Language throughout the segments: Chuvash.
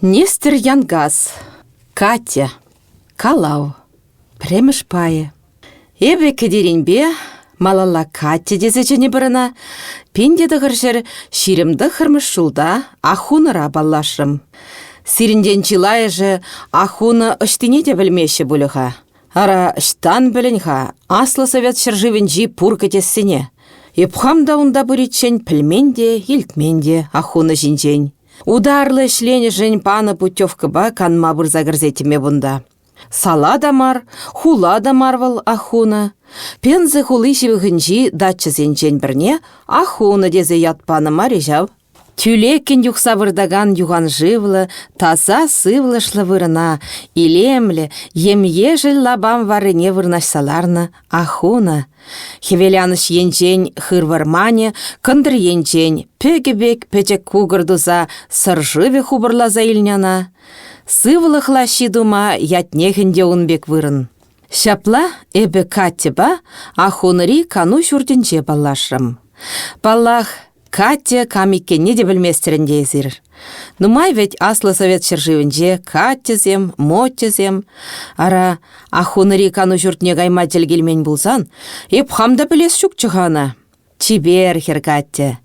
Нестер Янкас, Катя, Калав, пӗрремӗш пайӗ. Эпӗ Кӗтеринпе малалла Катя тесе чӗнӗпӗр ӑна, 1929 ҫулта Ахунӑра паллашрӑм. Сирӗнтен чылайӑшӗ Ахунӑ ӑҫтине те пӗлмеҫҫӗ пулӗ-ха. Ара, ӑҫтан пӗлӗн-ха Аслӑ Совет ҫӗршывӗнчи пур кӗтессене? Эп хам та унта пыриччен пӗлмен те, илтмен те Ахунӑ ҫинчен. Ударлӑ ӗҫленӗшӗн панӑ путевкӑпа канма пырса кӗрсе тӗме кунта. Сала та мар, хула та мар вӑл Ахунӑ. Пенза хули ҫывӑхӗнчи дачӑсенчен пӗрне Ахунӑ тесе ят панӑ мар-и ҫав? Тӳлеккӗн юхса выртакан юханшывлӑ, таса сывлӑшлӑ вырӑна, илемлӗ, ем-ешӗл лапам варрине вырнаҫса ларнӑ Ахунӑ. Хӗвеланӑҫ енчен хыр вӑрманӗ, кӑнтӑр енчен пӗкӗ пек пӗчӗк кукӑр туса Сӑр шывӗ хупӑрласа илнӗ ӑна. Сывлӑх лаҫҫи тума ятнех ӗнтӗ ун пек вырӑн. Ҫапла эпӗ Катьӑпа Ахунӑри кану ҫуртӗнче паллашрӑм. Паллах, Катя кам иккенне те пӗлместӗр ӗнтӗ эсир. Нумай вӗт Аслӑ Совет ҫӗршывӗнче Катьӑсем, Мотьӑсем. Ара, Ахунӑри кану ҫуртне кайма тӗл килмен пулсан, эп хам та пӗлес ҫукчӗ-ха ӑна. Чипер хӗр Катя.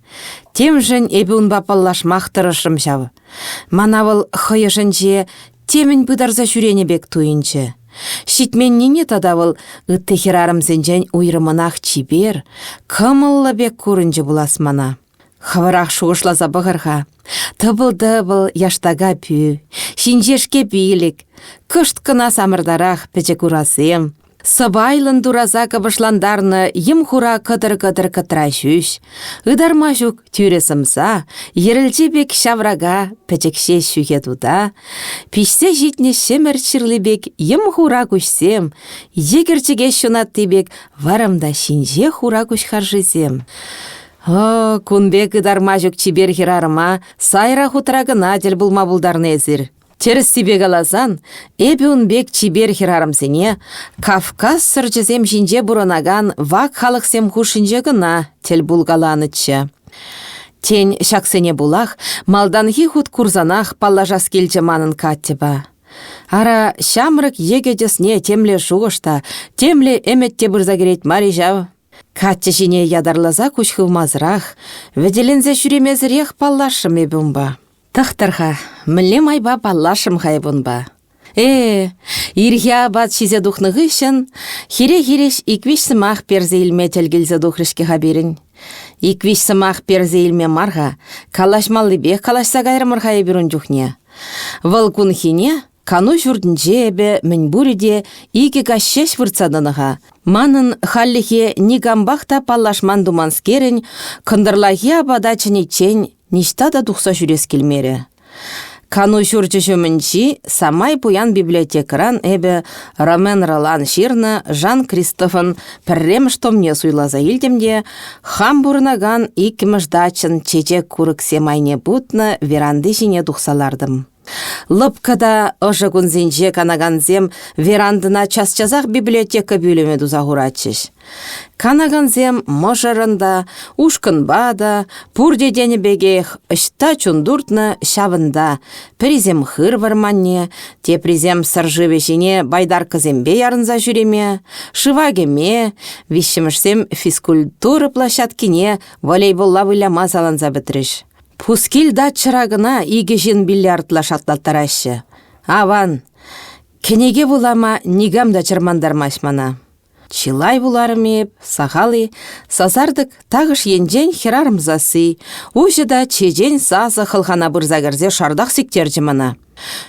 Темшӗн эпӗ унпа паллашмах тӑрӑшрӑм ҫав. Мана вӑл хӑй ӑшӗнче темӗн пытарса ҫӳренӗ пек туйӑнчӗ. Ҫитменнине тата вӑл ытти хӗрарӑмсенчен уйрӑмӑнах чипер, кӑмӑллӑ пек курӑнчӗ пулас мана. Хӑвӑрах шухӑшласа пӑхӑр-ха. Тӑпӑл-тӑпӑл яштака пӳ, ҫинҫешке пилӗк, кӑшт кӑна самӑртарах пӗчӗк урасем, Сӑпайлӑн тураса кӑпӑшлантарнӑ йӑм-хура кӑтӑр-кӑтӑр кӑтра ҫӳҫ, ытарма ҫук тӳрӗ сӑмса, йӗрӗлче пек ҫаврака пӗчӗк ҫеҫ ҫӳхе тута, пиҫсе ҫитнӗ ҫӗмӗрт ҫырли пек йӑм-хура куҫсем, йӗкӗр чӗкеҫ ҫунатти пек вӑрӑм та ҫинҫе хура куҫ харшисем. О, кун пек ытарма ҫук чипер хӗрарӑма сайра хутра кӑна тӗл пулма пултарнӑ эсир. Тӗрӗссипе каласан, эпӗ ун пек чипер хӗрарӑмсене Кавказ сӑрчӗсем ҫинче пурӑнакан вак халӑхсем хушшинче кӑна тӗл пулкаланӑччӗ. Тен, ҫаксене пулах малтанхи хут курсанах паллашас килчӗ манӑн Катьӑпа. Ара, ҫамрӑк йӗкӗт ӑсне темле шухӑш та, темле ӗмӗт те пырса кӗрет мар-и ҫав? Катя ҫине ятарласа куҫ хывмасӑрах, вӗтеленсе ҫӳремесӗрех паллашрӑм эпӗ унпа. Тӑхтӑр-ха, мӗнле майпа паллашрӑм-ха эп унпа? Э, ирхи апат ҫисе тухнӑ хыҫҫӑн хире-хирӗҫ ик-виҫ сӑмах персе илме тӗл килсе тухрӗ-ҫке-ха пирӗн. Ик-виҫ сӑмах персе илме мар-ха, калаҫмаллипех калаҫса кайрӑмӑр-ха эпир ун чухне. Вӑл кунхине кану ҫуртӗнче эпӗ мӗнпурӗ те икӗ каҫ ҫеҫ выртса тӑнӑ-ха. Манӑн хальлӗхе никампах та паллашман-туманскерӗн кӑнтӑрлахи апата чӗниччен ниҫта та тухса ҫӳрес килмерӗ. Кану ҫурчӗ ҫумӗнчи самай пуян библиотекӑран эпӗ Ромен Ролан ҫырнӑ Жан Кристофӑн пӗрремӗш томне суйласа илтӗм те хам пурӑнакан иккӗмӗш дачӑн чечек курӑксем айне путнӑ веранди ҫине тухса лартӑм. Лӑпкӑ та ӑшӑ кунсенче канакансем верандӑна час-часах библиотека пӳлӗмӗ туса хуратчӗҫ. Канакансем мӑшӑрӑн та, ушкӑнпа та, пурте тенӗ пекех ӑҫта чун туртнӑ ҫавӑнта. Пӗрисем хыр вӑрманне, теприсем Сӑр шывӗ ҫине байдаркӑсемпе ярӑнса ҫӳреме, шыва кӗме, виҫҫӗмӗшсем физкультура площадкине волейболла выляма саланса пӗтрӗҫ. Пускил дачӑра кӑна икӗ ҫын бильярдла шатлаттараҫҫӗ. Аван. Кӗнеке вулама никам та чӑрмантармасть мана. Чылай вуларӑм эп, сахал-и, сасартӑк тахӑш енчен хӗрарӑм сасси, уҫӑ та чечен сасӑ хӑлхана пырса кӗрсе шартах сиктерчӗ мана.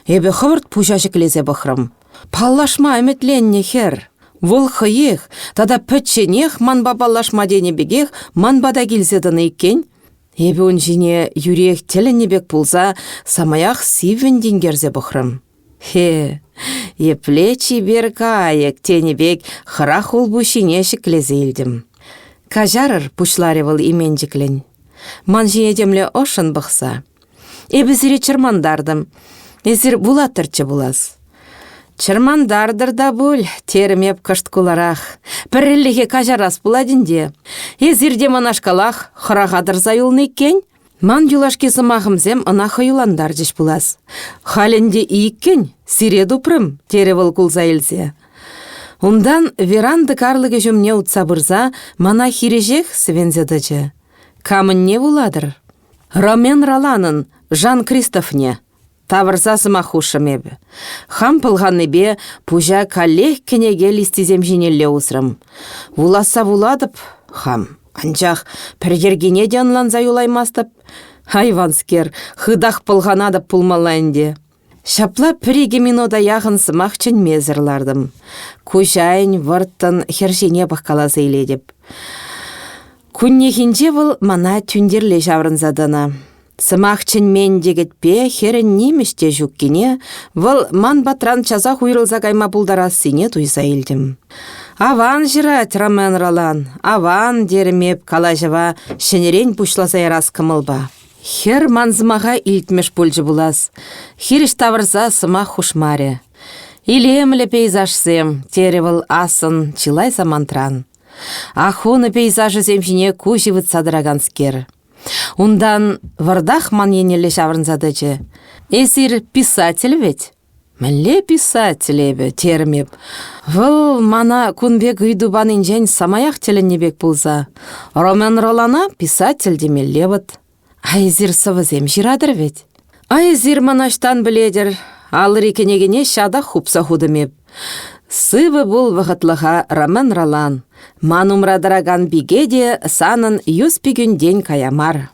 Эпӗ хӑвӑрт пуҫа ҫӗклесе пӑхрӑм. Паллашма ӗмӗтленнӗ хӗр. Вӑл хӑех тата пӗчченех манпа паллашма тенӗ пекех ман пата килсе тӑнӑ иккен. Эпӗ ун ҫине юриех тӗлӗннӗ пек пулса самаях сиввӗн тинкерсе пӑхрӑм. Хе, епле чипер кайӑк тенӗ пек хӑрах хулпуҫҫине ҫӗклесе илтӗм. Каҫарӑр, пуҫларӗ вӑл именчӗклӗн. Ман ҫине темле ӑшшӑн пӑхса. Эпӗ сире чӑрмантартӑм. Эсир вулаттӑрччӗ пулас. Чӑрмантартӑр та пуль, терӗм эп кӑшт куларах. Пӗрреллӗхе каҫарас пулать ӗнтӗ. Эсир те манашкалах хӑраха тӑрса юлнӑ иккен. Ман юлашки сӑмахӑмсем ӑна хӑюлантарчӗҫ пулас. Халь ӗнтӗ иккӗн, сире тупрӑм, терӗ вӑл кулса илсе. Унтан веранда карлӑкӗ ҫумне утса пырса мана хирӗҫех сӗвенсе тӑчӗ. Камӑнне вулатӑр? Ромен Роланӑн Жан Кристофне, тавӑрса сӑмах хушрӑм эпӗ. Хам пӑлханнипе пуҫа каллех кӗнеке листисем ҫинелле усрӑм. Вуласса вулатӑп хам, анчах пӗр йӗркине те ӑнланса юлаймастӑп. Айванскер, хытах пӑлханатӑп пулмалла ӗнтӗ. Ҫапла пӗр-икӗ минута яхӑн сӑмах чӗнмесӗр лартӑм. Куҫ айӗн вӑрттӑн хӗр ҫине пӑхкаласа илетӗп. Куннехинче вӑл мана тӳнтерле ҫаврӑнса тӑнӑ. Сӑмах чӗнмен йӗкӗтпе хӗрӗн нимӗҫ те ҫуккине, вӑл ман патран часах уйрӑлса кайма пултарассине туйса илтӗм. «Аван ҫырать Ромен Ролан, аван», терӗм эп калаҫӑва ҫӗнӗрен пуҫласа ярас кӑмӑлпа. Хӗр ман сӑмаха илтмӗш пулчӗ пулас. Хирӗҫ тавӑрса сӑмах хушмарӗ. «Илемлӗ пейзажсем», терӗ вӑл ассӑн чылай самантран. Ахунӑ пейзажӗсем ҫине куҫ ывӑтса тӑраканскер. Унтан вӑртах ман еннелле ҫаврӑнса тӑчӗ. «Эсир писатель вӗт?» «Мӗнле писатель эпӗ?» терӗм эп. Вӑл мана кун пек ыйту панинчен самаях тӗлӗннӗ пек пулса. Ромен Ролана писатель темелле вӑт. А эсир сӑвӑсем ҫыратӑр вӗт? А эсир мана ӑҫтан пӗлетӗр? Алӑри кӗнекене ҫатах хупса хутӑм эп. Сывӑ пул вӑхӑтлӑха, Ромен Ролан. Ман умра тӑракан пике те санӑн юс пикӳнтен кая мар.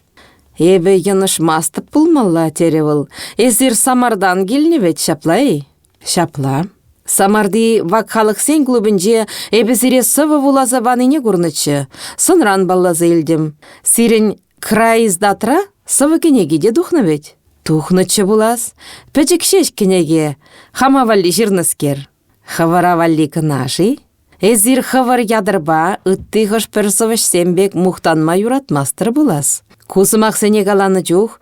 Эпӗ йӑнӑшмастӑп пулмалла, терӗ вӑл. Эсир Самартан килнӗ вӗт, ҫапла-и? Ҫапла. Самарти вак халӑхсен клубӗнче эпӗ сире сӑвӑ вуласа панине курнӑччӗ. Сӑнран палласа илтӗм. Сирӗн крайиздатра сӑвӑ кӗнеки те тухнӑ вӗт? Тухнӑччӗ пулас. Пӗчӗк ҫеҫ кӗнеке, хама валли ҫырнӑскер. Хӑвӑра валли кӑна-ши? Эсир хӑвӑр ятӑрпа ытти хӑш-пӗр сӑвӑҫсем пек мухтанма юратмастӑр пулас. Ку сӑмахсене каланӑ чух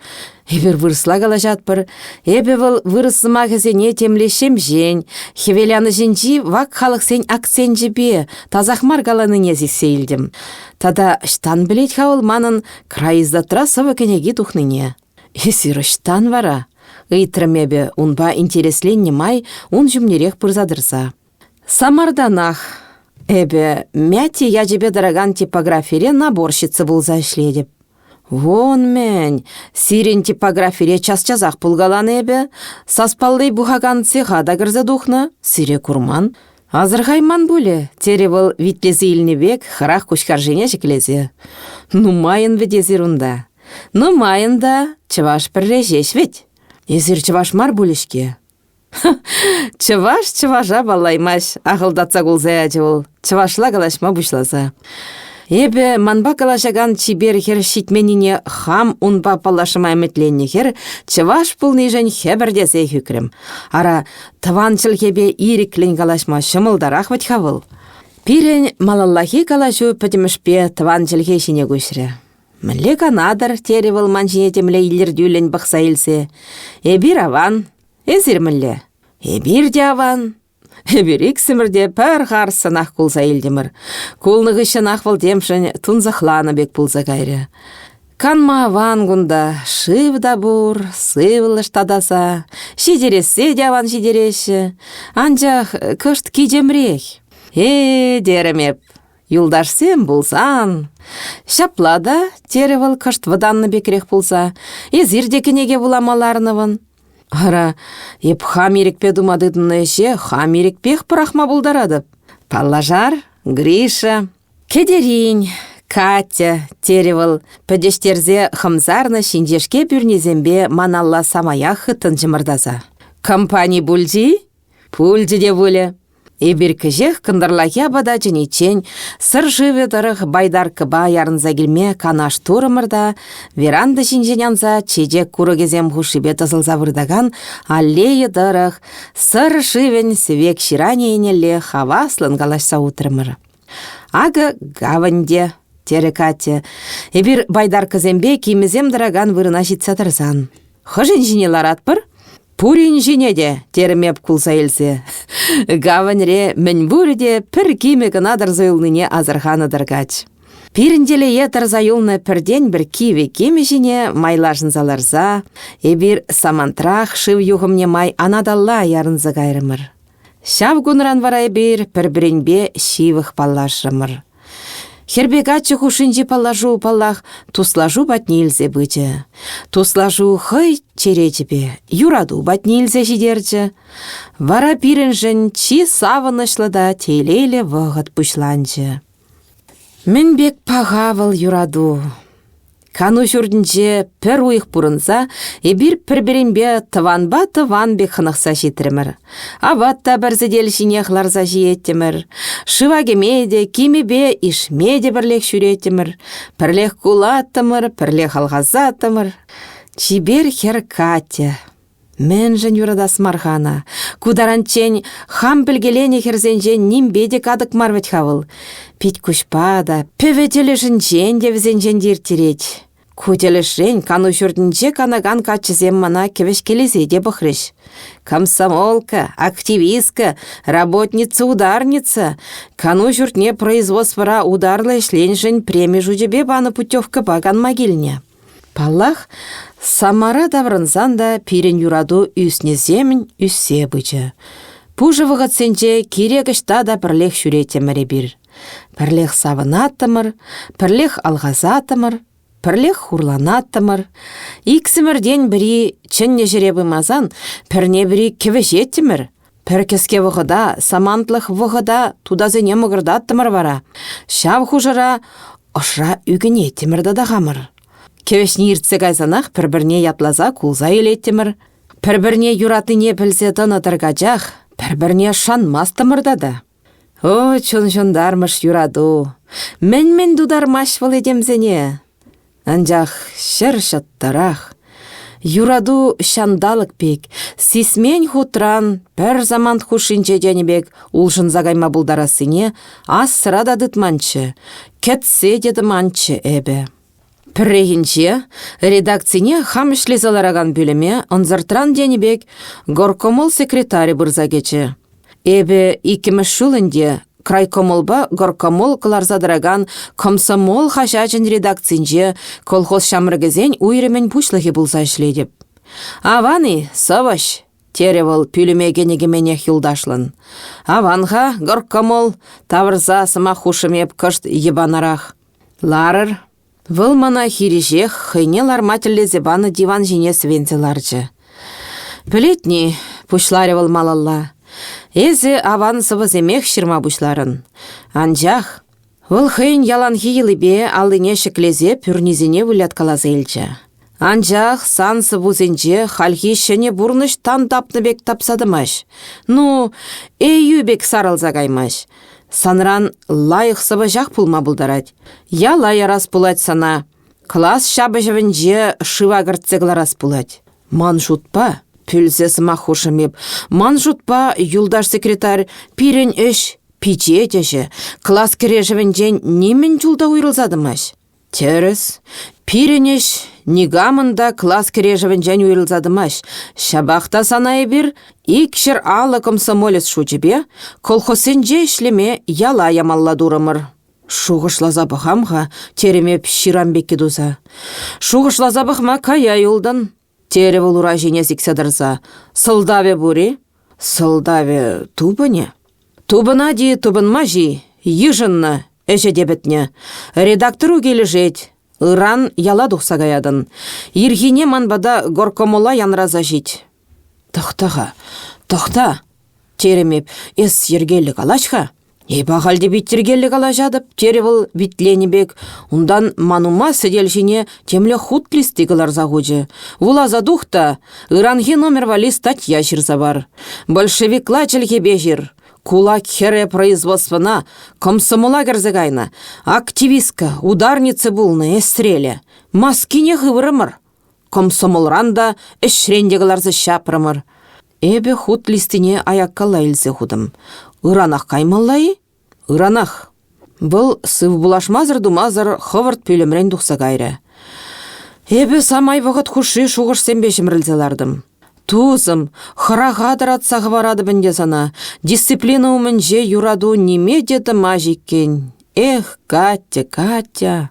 эпир вырӑсла калаҫатпӑр. Эпӗ вӑл вырӑс сӑмахӗсене темле ҫемҫен, хӗвеланӑҫӗнчи вак халӑхсен акценчӗпе тасах мар каланине сиссе илтӗм. Тата ӑҫтан пӗлет-ха вӑл манӑн крайиздатра сӑвӑ кӗнеки тухнине? Эсир ӑҫтан вара? ыйтрӑм эпӗ унпа интересленнӗ май ун ҫумнерех пырса тӑрса. Самартанах эпӗ Мяти ячӗпе тӑракан типографире наборщица пулса ӗҫлетӗп. Вон мӗн, сирӗн типографире час-часах пулкаланӑ эпӗ. Саспалли пухакан цеха та кӗрсе тухнӑ, сире курман. Асӑрхайман пулӗ, терӗ вӑл витлесе илнӗ пек хӑрах куҫкаршине ҫӗклесе. Нумайӑн вӗт эсир унта. Нумайӑн та, чӑваш пӗрре ҫеҫ вӗт. Эсир чӑваш мар пулӗ-ҫке. Чӑваш чӑваша паллаймасть, ахӑлтатса кулса ячӗ вӑл, чӑвашла калаҫма пуҫласа. Эпӗ манпа калаҫакан чипер хӗр ҫитменнине хам унпа паллашма ӗмӗтленнӗ хӗр чӑваш пулнишӗн хӗпӗртесех ӳкрӗм. Ара, тӑван чӗлхепе ирӗклӗн калаҫма ҫӑмӑлтарах вӗт-ха вӑл. Пирӗн малаллахи калаҫу пӗтӗмӗшпе тӑван чӗлхе ҫине куҫрӗ. «Мӗнле канатӑр?» терӗ вӑл ман ҫине темле илӗртӳллӗн пӑхса илсе. «Эпир аван. Эсир мӗнле?» «Эпир те аван». Эпир иксӗмӗр те пӗр харӑссӑнах кулса илтӗмӗр. Кулнӑ хыҫҫӑнах вӑл темшӗн тунсӑхланӑ пек пулса кайрӗ. Канма аван кунта, шыв та пур, сывлӑш та таса, ҫитерессе те аван ҫитереҫҫӗ. Анчах кӑшт кичемрех. «Э, терӗм эп, Юлташсем пулсан... Ҫапла та, терӗ вӑл кӑшт вӑтаннӑ пекрех пулса, эсир те кӗнеке вулама ларнӑ-вӑн. Ара, эп хам ирӗкпе тума тытӑннӑ ӗҫе хам ирӗкпех пӑрахма пултаратӑп. Паллашар, Гриша. Кӗтерин, Катя, терӗ вӑл, пӗтӗҫтерсе хӑмсарнӑ ҫинҫешке пӳрнисемпе маналла самаях хыттӑн чӑмӑртаса. Компани пулчӗ-и? Пулчӗ те пулӗ. Эпир кӗҫех кӑнтӑрлахи апата чӗниччен Сӑр шывӗ тӑрӑх байдаркӑпа ярӑнса килме канаш турӑмӑр та веранда ҫинчен анса чечек курӑкӗсем хушшипе тӑсӑлса выртакан аллея тӑрӑх Сӑр шывӗн сӗвек ҫыранӗ еннелле хаваслӑн калаҫса утрӑмӑр. Акӑ гавань те, терӗ Катя. Эпир байдаркӑсемпе кимӗсем тӑракан вырӑна ҫитсе тӑрсан. Хӑшӗн ҫине ларатпӑр? Пурин ҫине те, терӗм эп кулса илсе. Гаваньре мӗнпурӗ те пӗр кимӗ кӑна тӑрса юлнине асӑрханӑ тӑркач. Пирӗн телее тӑрса юлнӑ пӗртен-пӗр кивӗ кимӗ ҫине майлашӑнса ларса эпир самантрах шыв юхӑмне май анаталла ярӑнса кайрӑмӑр. Ҫав кунран вара эпир пӗр-пӗринпе ҫывӑх паллашрӑмӑр. Хӗрпе каччӑ хушшинчи паллашу, паллах, туслашу патне илсе пычӗ. Туслашу хӑй черечӗпе юрату патне илсе ҫитерчӗ. Вара пирӗншӗн чи савӑнӑҫлӑ та телейлӗ вӑхӑт пуҫланчӗ. Мӗн пек паха вӑл юрату! Кану ҫуртӗнче пӗр уйӑх пурӑнса эпир пӗр-пӗринпе тӑванпа тӑван пек хӑнӑхса ҫитрӗмӗр. Апат та пӗр сӗтел ҫинех ларса ҫиеттӗмӗр. Шыва кӗме те, кимӗпе ишме те пӗрлех ҫӳреттӗмӗр. Пӗрлех кулаттӑмӑр, пӗрлех алхасаттӑмӑр. Чипер хӗр Катя Мӗншӗн юратас мар-ха ӑна? Ку таранччен хам пӗлкеленӗ хӗрсенчен нимпе те катӑк мар вӗт-ха вӑл. Пит-куҫпа та, пӗвӗ тӗлӗшӗнчен те вӗсенчен те ирттерет. Ку тӗлӗшрен кану ҫуртӗнче канакан каччӑсем мана кӗвӗҫкелесе те пӑхрӗҫ. Комсомолка, активистка, работница-ударница кану ҫуртне производствӑра ударлӑ ӗҫленшӗн преми шучӗпе панӑ путевкӑпа канма килнӗ. Паллах, Самара таврӑнсан та пирӗн юрату ӳснӗсемӗн ӳссе пычӗ. Пушӑ вӑхӑтсенче кирек ӑҫта та пӗрлех ҫӳреттӗмӗр эпир. Пӗрлех савӑнаттӑмӑр, пӗрлех алхасаттӑмӑр, пӗрлех хурланаттӑмӑр. Иксӗмӗртен пӗри чӗннӗ ҫӗре пымасан пӗрне-пӗри кӗвӗҫеттӗмӗр. Пӗр кӗске вӑхӑта, самантлӑх вӑхӑта тутасене мӑкӑртаттӑмӑр вара. Ҫав хушӑра ӑшра ӳкӗнеттӗмӗр тата хамӑр. Кӗвӗҫни иртсе кайсанах пӗр-пӗрне ятласа кулса илеттӗмӗр. Пӗр-пӗрне юратнине пӗлсе тӑнӑ тӑркачах пӗр-пӗрне шанмастӑмӑр тата. О, чун ҫунтармӑш юрату! Мӗн-мӗн тутармасть вӑл этемсене? Анчах ҫӗр ҫӑттӑрах. Юрату ҫанталӑк пек, сисмен хутран пӗр самант хушшинче тенӗ пек улшӑнса кайма пултарассине асра та тытманччӗ, кӗтсе те тӑманччӗ эпӗ. Пӗррехинче редакцине хам ӗҫлесе ларакан пӳлӗме ӑнсӑртран тенӗ пек горкомол секретарӗ пырса кӗчӗ. Эпӗ иккӗмӗш ҫул ӗнтӗ крайкомолпа горкомол кӑларса тӑракан комсомол хаҫачӗн редакцинче колхоз ҫамрӑкӗсен уйрӑмӗн пуҫлӑхӗ пулса ӗҫлетӗп. Аван-и, сӑвӑҫ? терӗ вӑл пӳлӗме кӗнӗ-кӗменех юлташлӑн. Аван-ха, горкомол, тавӑрса сӑмах хушрӑм эп кӑшт йӑпанарах. Ларӑр. Вӑл мана хирӗҫех хӑйне ларма тӗллесе панӑ диван ҫине сӗвенсе ларчӗ. «Пӗлетни, — пуҫларӗ вӑл малалла, — эсӗ аван сӑвӑсемех ҫырма пуҫларӑн. Анчах вӑл хӑйӗн яланхи йӑлипе аллине ҫӗклесе пӳрнисене выляткаласа илчӗ. Анчах сан сӑввусенче хальхи ҫӗнӗ пурнӑҫ тан тапнӑ пек тапса тӑмасть. Ну, ейӳ пек сарӑлса каймасть. Санран лайӑх сӑвӑҫах пулма пултарать. Яла ярас пулать сана. Класс ҫапӑҫӑвӗнче шыва кӗртсе кӑларас пулать. Ман шутпа, пӳлсе сӑмах хушрӑм эп, ман шутпа, юлташ секретарь, пирӗн ӗҫ пичет ӗҫӗ, класс кӗрешӗвӗнчен нимӗн чул та уйрӑлса тӑмасть. Тӗрӗс. Пирӗн ӗҫ никамӑн та класс кӗрешӗвӗнчен уйрӑлса тӑмасть. Ҫапах та сана эпир 250 комсомолец шучӗпе колхозсенче ӗҫлеме яла ямалла турӑмӑр. Шухӑшласа пӑхам-ха, терӗм эп ҫырам пекки туса. Шухӑшласа пӑхма кая юлтӑн, терӗ вӑл ура ҫине сиксе тӑрса. Сӑлтавӗ пур-и? Сӑлтавӗ тупӑнӗ. Тупӑнать-и, тупӑнмасть-и, йышӑннӑ, ӗҫӗ те пӗтнӗ. Редактору килӗшет. Ыран яла тухса каятӑн. Ирхине ман пата горкомола янраса ҫит. Тӑхта-ха, тӑхта, терӗм эп, эс йӗркеллӗ калаҫ-ха. Эпӗ ахаль те пит йӗркеллӗ калаҫатӑп, терӗ вӑл витленӗ пек. Унтан ман ума сӗтел ҫине темле хут листи кӑларса хучӗ. Вуласа тух та ыранхи номер валли статья ҫырса пар. Большевикла чӗлхепе ҫыр. Кулак хӗрӗ производствӑна комсомола кӗрсе кайнӑ. Активистка, ударница пулнӑ эсреле. Маскине хыврӑмӑр. Комсомолран та, ӗҫрен те кӑларса ҫапрӑмӑр. Эпӗ хут листине аяккалла илсе хутӑм. Ыранах каймалла-и? Ыранах. Вӑл сывпуллашмасӑр-тумасӑр хӑвӑрт пӳлӗмрен тухса кайрӗ. Эпӗ самай вӑхӑт хушши шухӑшсемпе ҫӗмрӗлсе лартӑм. Тусӑм, хӑраха тӑратса хӑваратӑп ӗнтӗ сана. Дисциплина умӗнче юрату ниме те тӑмасть иккен. Эх, Катя, Катя!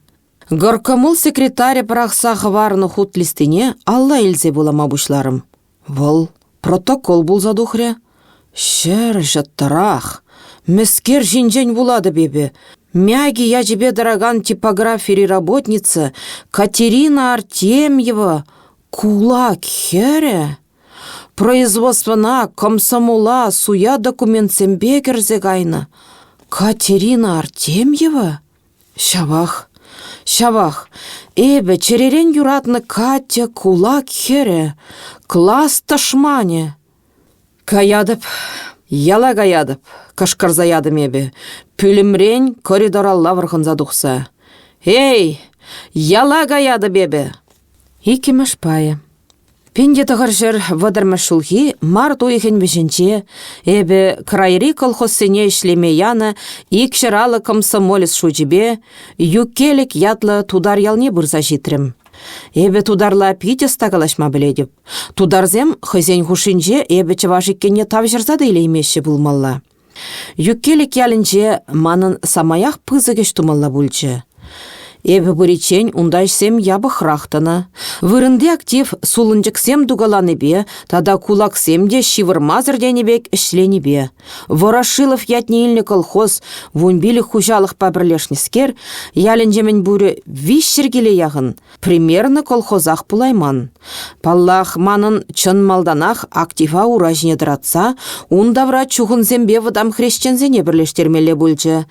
Горкомол секретарӗ пӑрахса хӑварнӑ хут листине алла илсе вулама пуҫларӑм. Вӑл протокол пулса тухрӗ. Ҫӗр ҫӑттӑрах! Мӗскер ҫинчен вулатӑп эпӗ? Мяки ячӗпе тӑракан типографири работница Катерина Артемьева кулак хӗрӗ? Производствӑна, комсомола суя документсемпе кӗрсе кайнӑ. Катерина Артемьева? Ҫавах, ҫавах, эпӗ чӗререн юратнӑ Катя кулак хӗрӗ, класс тӑшманӗ. Каятӑп, яла каятӑп, кӑшкӑрса ятӑм эпӗ, пӳлӗмрен коридоралла вӑрхӑнса тухса. Эй, яла каятӑп эпӗ! Иккӗмӗш пайӗ. 1930 ҫулхи март уйӑхӗн вӗҫӗнче эпӗ крайри колхозсене ӗҫлеме янӑ икҫӗр алӑ комсомолец шучӗпе Юккелӗк ятлӑ тутар ялне пырса ҫитрӗм. Эпӗ тутарла пит ӑста калаҫма пӗлетӗп. Тутарсем хӑйсен хушшинче эпӗ чӑваш иккенне тавҫӑрса та илеймеҫҫӗ пулмалла. Юккелӗк ялӗнче манӑн самаях пысӑк ӗҫ тумалла пулчӗ. Эпӗ пыриччен унта ӗҫсем япӑхрах тӑнӑ. Вырӑнти актив сулӑнчӑксем тукаланипе тата кулаксем те ҫывӑрмасӑр тенӗ пек ӗҫленипе. Ворошилов ятне илнӗ колхоз вунпилӗк хуҫалӑхпа пӗрлешнӗскер, ялӗнче мӗнпурӗ 300 киле яхӑн, примерно колхозах пулайман. Паллах, манӑн чӑн малтанах актива ура ҫине тӑратса ун тавра чухӑнсемпе вӑтам хресченсене пӗрлештермелле пулчӗ.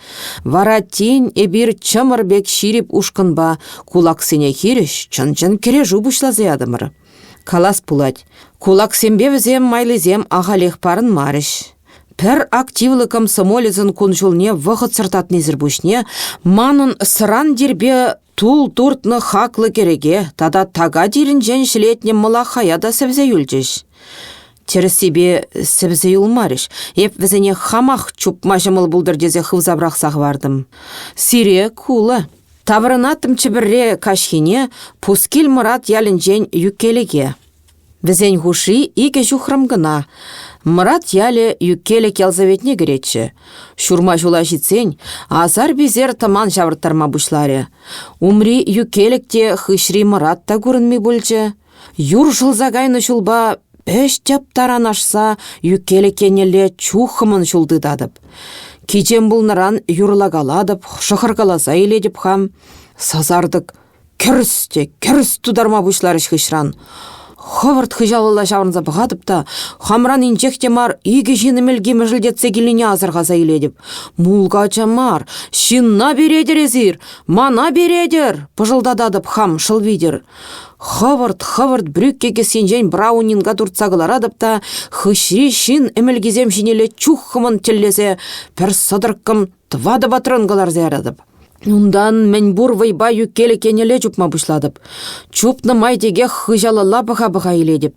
Вара тин эпир чӑмӑр пек ҫирӗп ушкӑнпа кулаксене хирӗҫ чӑн-чӑн кӗрешӳ пуҫласа ятӑмӑр. Калас пулать, кулаксемпе вӗсем майлисем ахалех парӑнмарӗҫ. Пӗр активлӑ комсомолецӑн кун-ҫулне вӑхӑтсӑр татнисӗр пуҫне манӑн сӑран тирпе Тул туртнӑ хаклӑ кӗреке тата така тирӗнчен ҫӗлетнӗ мӑлаххая та сӗвсе юлчӗҫ. Тӗрӗссипе сӗвсе юлмарӗҫ, эп вӗсене хамах чупма ҫӑмӑл пултӑр тесе хывса пӑрахса хӑвартӑм. Сире кулӑ. Таврӑнаттӑмччӗ пӗрре каҫхине Пускил Мӑрат ялӗнчен Юккелӗке. Вӗсен хушши икӗ ҫухрӑм кӑна. Мӑрат ялӗ Юккелӗк ялсоветне кӗретчӗ. Ҫурма ҫула ҫитсен асар-писер тӑман ҫавӑрттарма пуҫларӗ. Умри Юккелӗк те, хыҫри Мӑрат та курӑнми пулчӗ. Юр шӑлса кайнӑ ҫулпа пӗҫ тӗп таран ашса Юккелӗк еннелле чуххӑмӑн ҫул тытатӑп. Кичем пулнӑран юрлакалатӑп, шӑхӑркаласа илетӗп хам. Сасартӑк Кӗрс те кӗрс тутарма пуҫларӗҫ хыҫран. Хӑвӑрт хыҫалалла ҫаврӑнса пӑхатӑп та хамран инҫех те мар икӗ ҫын ӗмӗлки мӗшӗлтетсе килнине асӑрхаса илетӗп. Мулкача мар, ҫынна перетӗр эсир, мана перетӗр, пӑшӑлтататӑп хам шӑл витӗр. Хӑвӑрт-хӑвӑрт брюкке кӗсйинчен браунинга туртса кӑларатӑп та хыҫри ҫын ӗмӗлкисем ҫинелле чуххӑмӑн тӗллесе пӗр сӑтӑрккӑм тӑватӑ патрон кӑларса яратӑп. Унтан мӗнпур вӑйпа ӳккелӗк еннелле чупма пуҫлатӑп. Чупнӑ май текех хыҫалалла пӑха-пӑха илетӗп.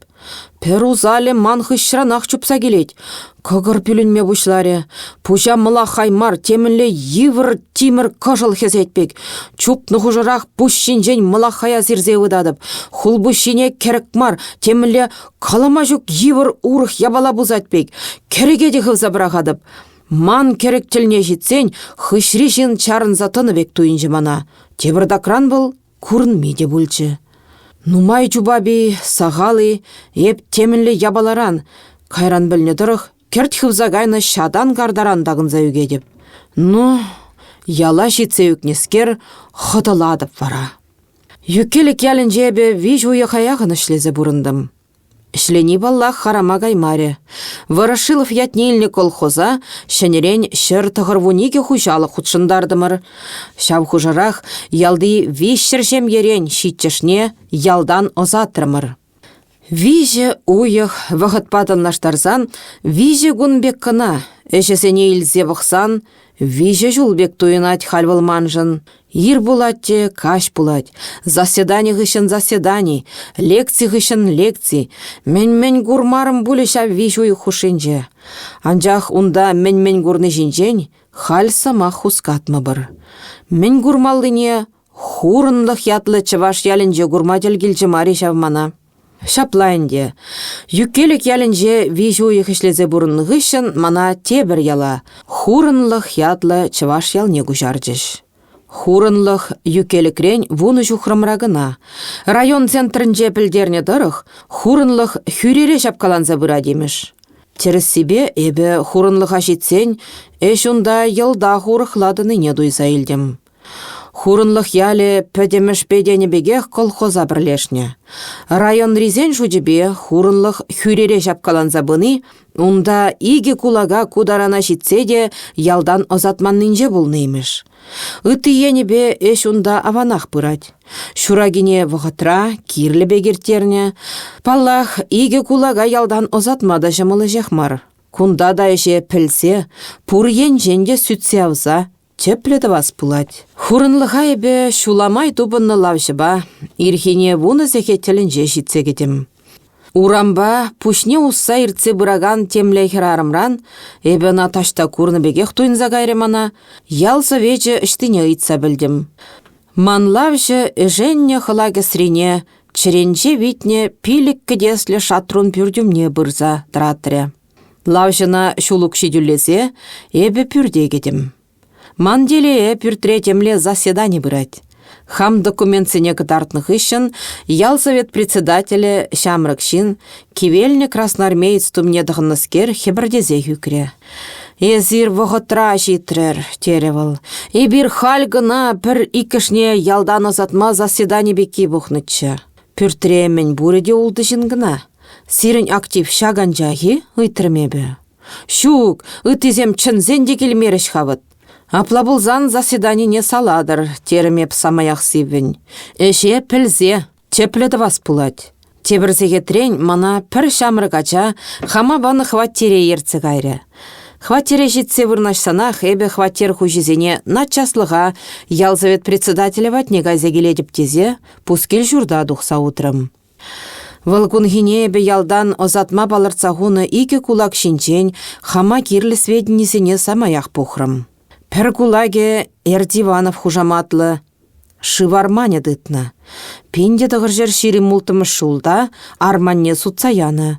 Пӗр усалӗ ман хыҫранах чупса килет. Кӑкӑр пӳлӗнме пуҫларӗ. Пуҫа мӑлаххай мар, темӗнле йывӑр тимӗр кӑшӑл хӗсет пек. Чупнӑ хушӑрах пуҫ ҫинчен мӑлаххая сирсе ывӑтатӑп. Хулпуҫҫине кӗрӗк мар, темӗнле калама ҫук йывӑр урӑх япала пусать пек. Кӗрӗке те хывса пӑрахатӑп. Ман кӗрӗк тӗлне ҫитсен хыҫри ҫын чарӑнса тӑнӑ пек туйӑнчӗ мана. Тепӗртакран вӑл курӑнми те пулчӗ. Нумай чупап-и, сахал-и, эп темӗнле япаларан, кайран пӗлнӗ тӑрӑх, кӗрт хывса кайнӑ ҫатан картаран такӑнса ӳкетӗп. Ну, яла ҫитсе ӳкнӗскер, хӑтӑлатӑп вара. Юккелӗк ялӗнче эпӗ виҫ уйӑха яхӑн ӗҫлесе пурӑнтӑм. Ӗҫлени, паллах, харама каймарӗ. Ворошилов ятне илнӗ колхоза ҫӗнӗрен 192 хуҫалӑх хутшӑнтартӑмӑр. Ҫав хушӑрах ялти 300 ҫемьерен ҫиччӗшне ялтан ӑсатрӑмӑр. Виҫӗ уйӑх вӑхӑтпа танлаштарсан виҫӗ кун пек кӑна ӗҫӗсене илсе пӑхсан виҫӗ ҫул пек туйӑнать халь вӑл маншӑн. Ир пулать те каҫ пулать. Заседани хыҫҫӑн заседани, лекци хыҫҫӑн лекци. Мӗн-мӗн курмарӑм пулӗ ҫав виҫ уйӑх хушшинче. Анчах унта мӗн-мӗн курни ҫинчен халь сӑмах хускатмӑпӑр. Мӗн курмаллине Хурӑнлӑх ятлӑ чӑваш ялӗнче курма тӗл килчӗ мар-и ҫав мана. Ҫапла ӗнтӗ. Юккелӗк ялӗнче виҫ уйӑх ӗҫлесе пурӑннӑ хыҫҫӑн мана тепӗр яла, Хурӑнлӑх ятлӑ чӑваш ялне куҫарчӗҫ. Хурӑнлӑх Юккелӗкрен вунӑ ҫухрӑмра кӑна. Район центрӗнче пӗлтернӗ тӑрӑх, Хурӑнлӑх хӳрере ҫапкаланса пырать имӗш. Тӗрӗссипе, эпӗ Хурӑнлӑха ҫитсен ӗҫ унта йӑлтах урӑхла тӑнине туйса илтӗм. Хурӑнлӑх ялӗ пӗтӗмӗшпе тенӗ пекех колхоза пӗрлешнӗ. Районрисен шучӗпе Хурӑнлӑх хӳрере ҫапкаланса пыни унта икӗ кулака ку тарана ҫитсе те ялтан ӑсатманнинче пулнӑ имӗш. Ытти енӗпе ӗҫ унта аванах пырать. Ҫуракине вӑхӑтра, кирлӗ пек ирттернӗ. Паллах, икӗ кулака ялтан ӑсатма та ҫӑмӑл ӗҫех мар. Кунта та ӗҫе пӗлсе, пур енчен те сӳтсе явса Тӗплӗ тӑвас пулать. Хурӑнлӑха эпӗ ҫула май тупӑннӑ лавҫӑпа ирхине вунӑ сехет тӗлӗнче ҫитсе кӗтӗм. Урампа пуҫне усса иртсе пыракан темле хӗрарӑмран эпӗ ӑна таҫта курнӑ пекех туйӑнса кайрӗ мана, ял совечӗ ӑҫтине ыйтса пӗлтӗм. Ман лавҫӑ ӗшеннӗ хӑла кӗсрине чӗренче витнӗ пилӗк кӗтеслӗ шатрун пӳртӗмне пырса тӑратрӗ. Лавҫӑна ҫул укҫи тӳлесе эпӗ пӳрте кӗтӗм. Ман телее пӳртре темле заседани пырать. Хам документсене кӑтартнӑ хыҫҫӑн ял совет председателӗ, ҫамрӑк ҫын, кивелнӗ красноармеец тумне тӑхӑннӑскер хӗпӗртесех ӳкрӗ. «Эсир вӑхӑтра ҫитрӗр», — терӗ вӑл. «Эпир халь кӑна пӗр иккӗшне ялтан ӑсатма заседани пекки пухнӑччӗ. Пӳртре мӗн пурӗ те ултӑ ҫын кӑна. Сирӗн актив ҫак анчах-и? ыйтрӑм эпӗ. Ҫук, ыттисем чӗнсен те килмерӗҫ-ха вӑт. Апла пулсан заседанине салатӑр, терӗм эп самаях сиввӗн. Ӗҫе пӗлсе, тӗплӗ тӑвас пулать. Тепӗр сехетрен мана пӗр ҫамрӑк ача хама панӑ хваттере ертсе кайрӗ. Хваттере ҫитсе вырнаҫсанах эпӗ хваттер хуҫисене наччаслӑха ял совет председателӗ патне кайса килетӗп тесе пускил ҫурта тухса утрӑм. Вӑл кунхине эпӗ ялтан ӑсатма палӑртса хунӑ икӗ кулак ҫинчен хама кирлӗ сведенисене самаях пухрӑм. Пӗр кулакӗ Эртиванов хушаматлӑ шыв арманӗ тытнӑ. Пин те тӑхӑрҫӗр ҫирӗм улттӑмӗш ҫулта арманне сутса янӑ.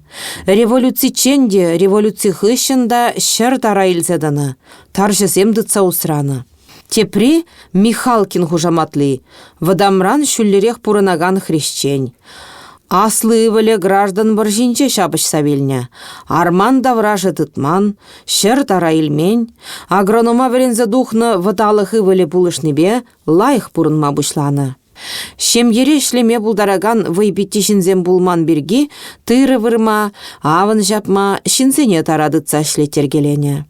Революциччен те, революци хыҫҫӑн та ҫӗр тара илсе тӑнӑ, тарҫӑсем тытса усранӑ. Тепри, Михалкин хушаматли, вӑтамран ҫӳллӗрех пурӑнакан хресчен. Аслӑ ывӑлӗ граждан вӑрҫинче ҫапӑҫса вилнӗ. Арман таврашӗ тытман, ҫӗр тара илмен. Агронома вӗренсе тухнӑ вӑталӑх ывӑлӗ пулӑшнипе лайӑх пурӑнма пуҫланӑ. Ҫемьере ӗҫлеме пултаракан вӑйпитти ҫынсем пулман пирки тырӑ вырма, авӑн ҫапма ҫынсене тара тытса ӗҫлеттеркеленӗ.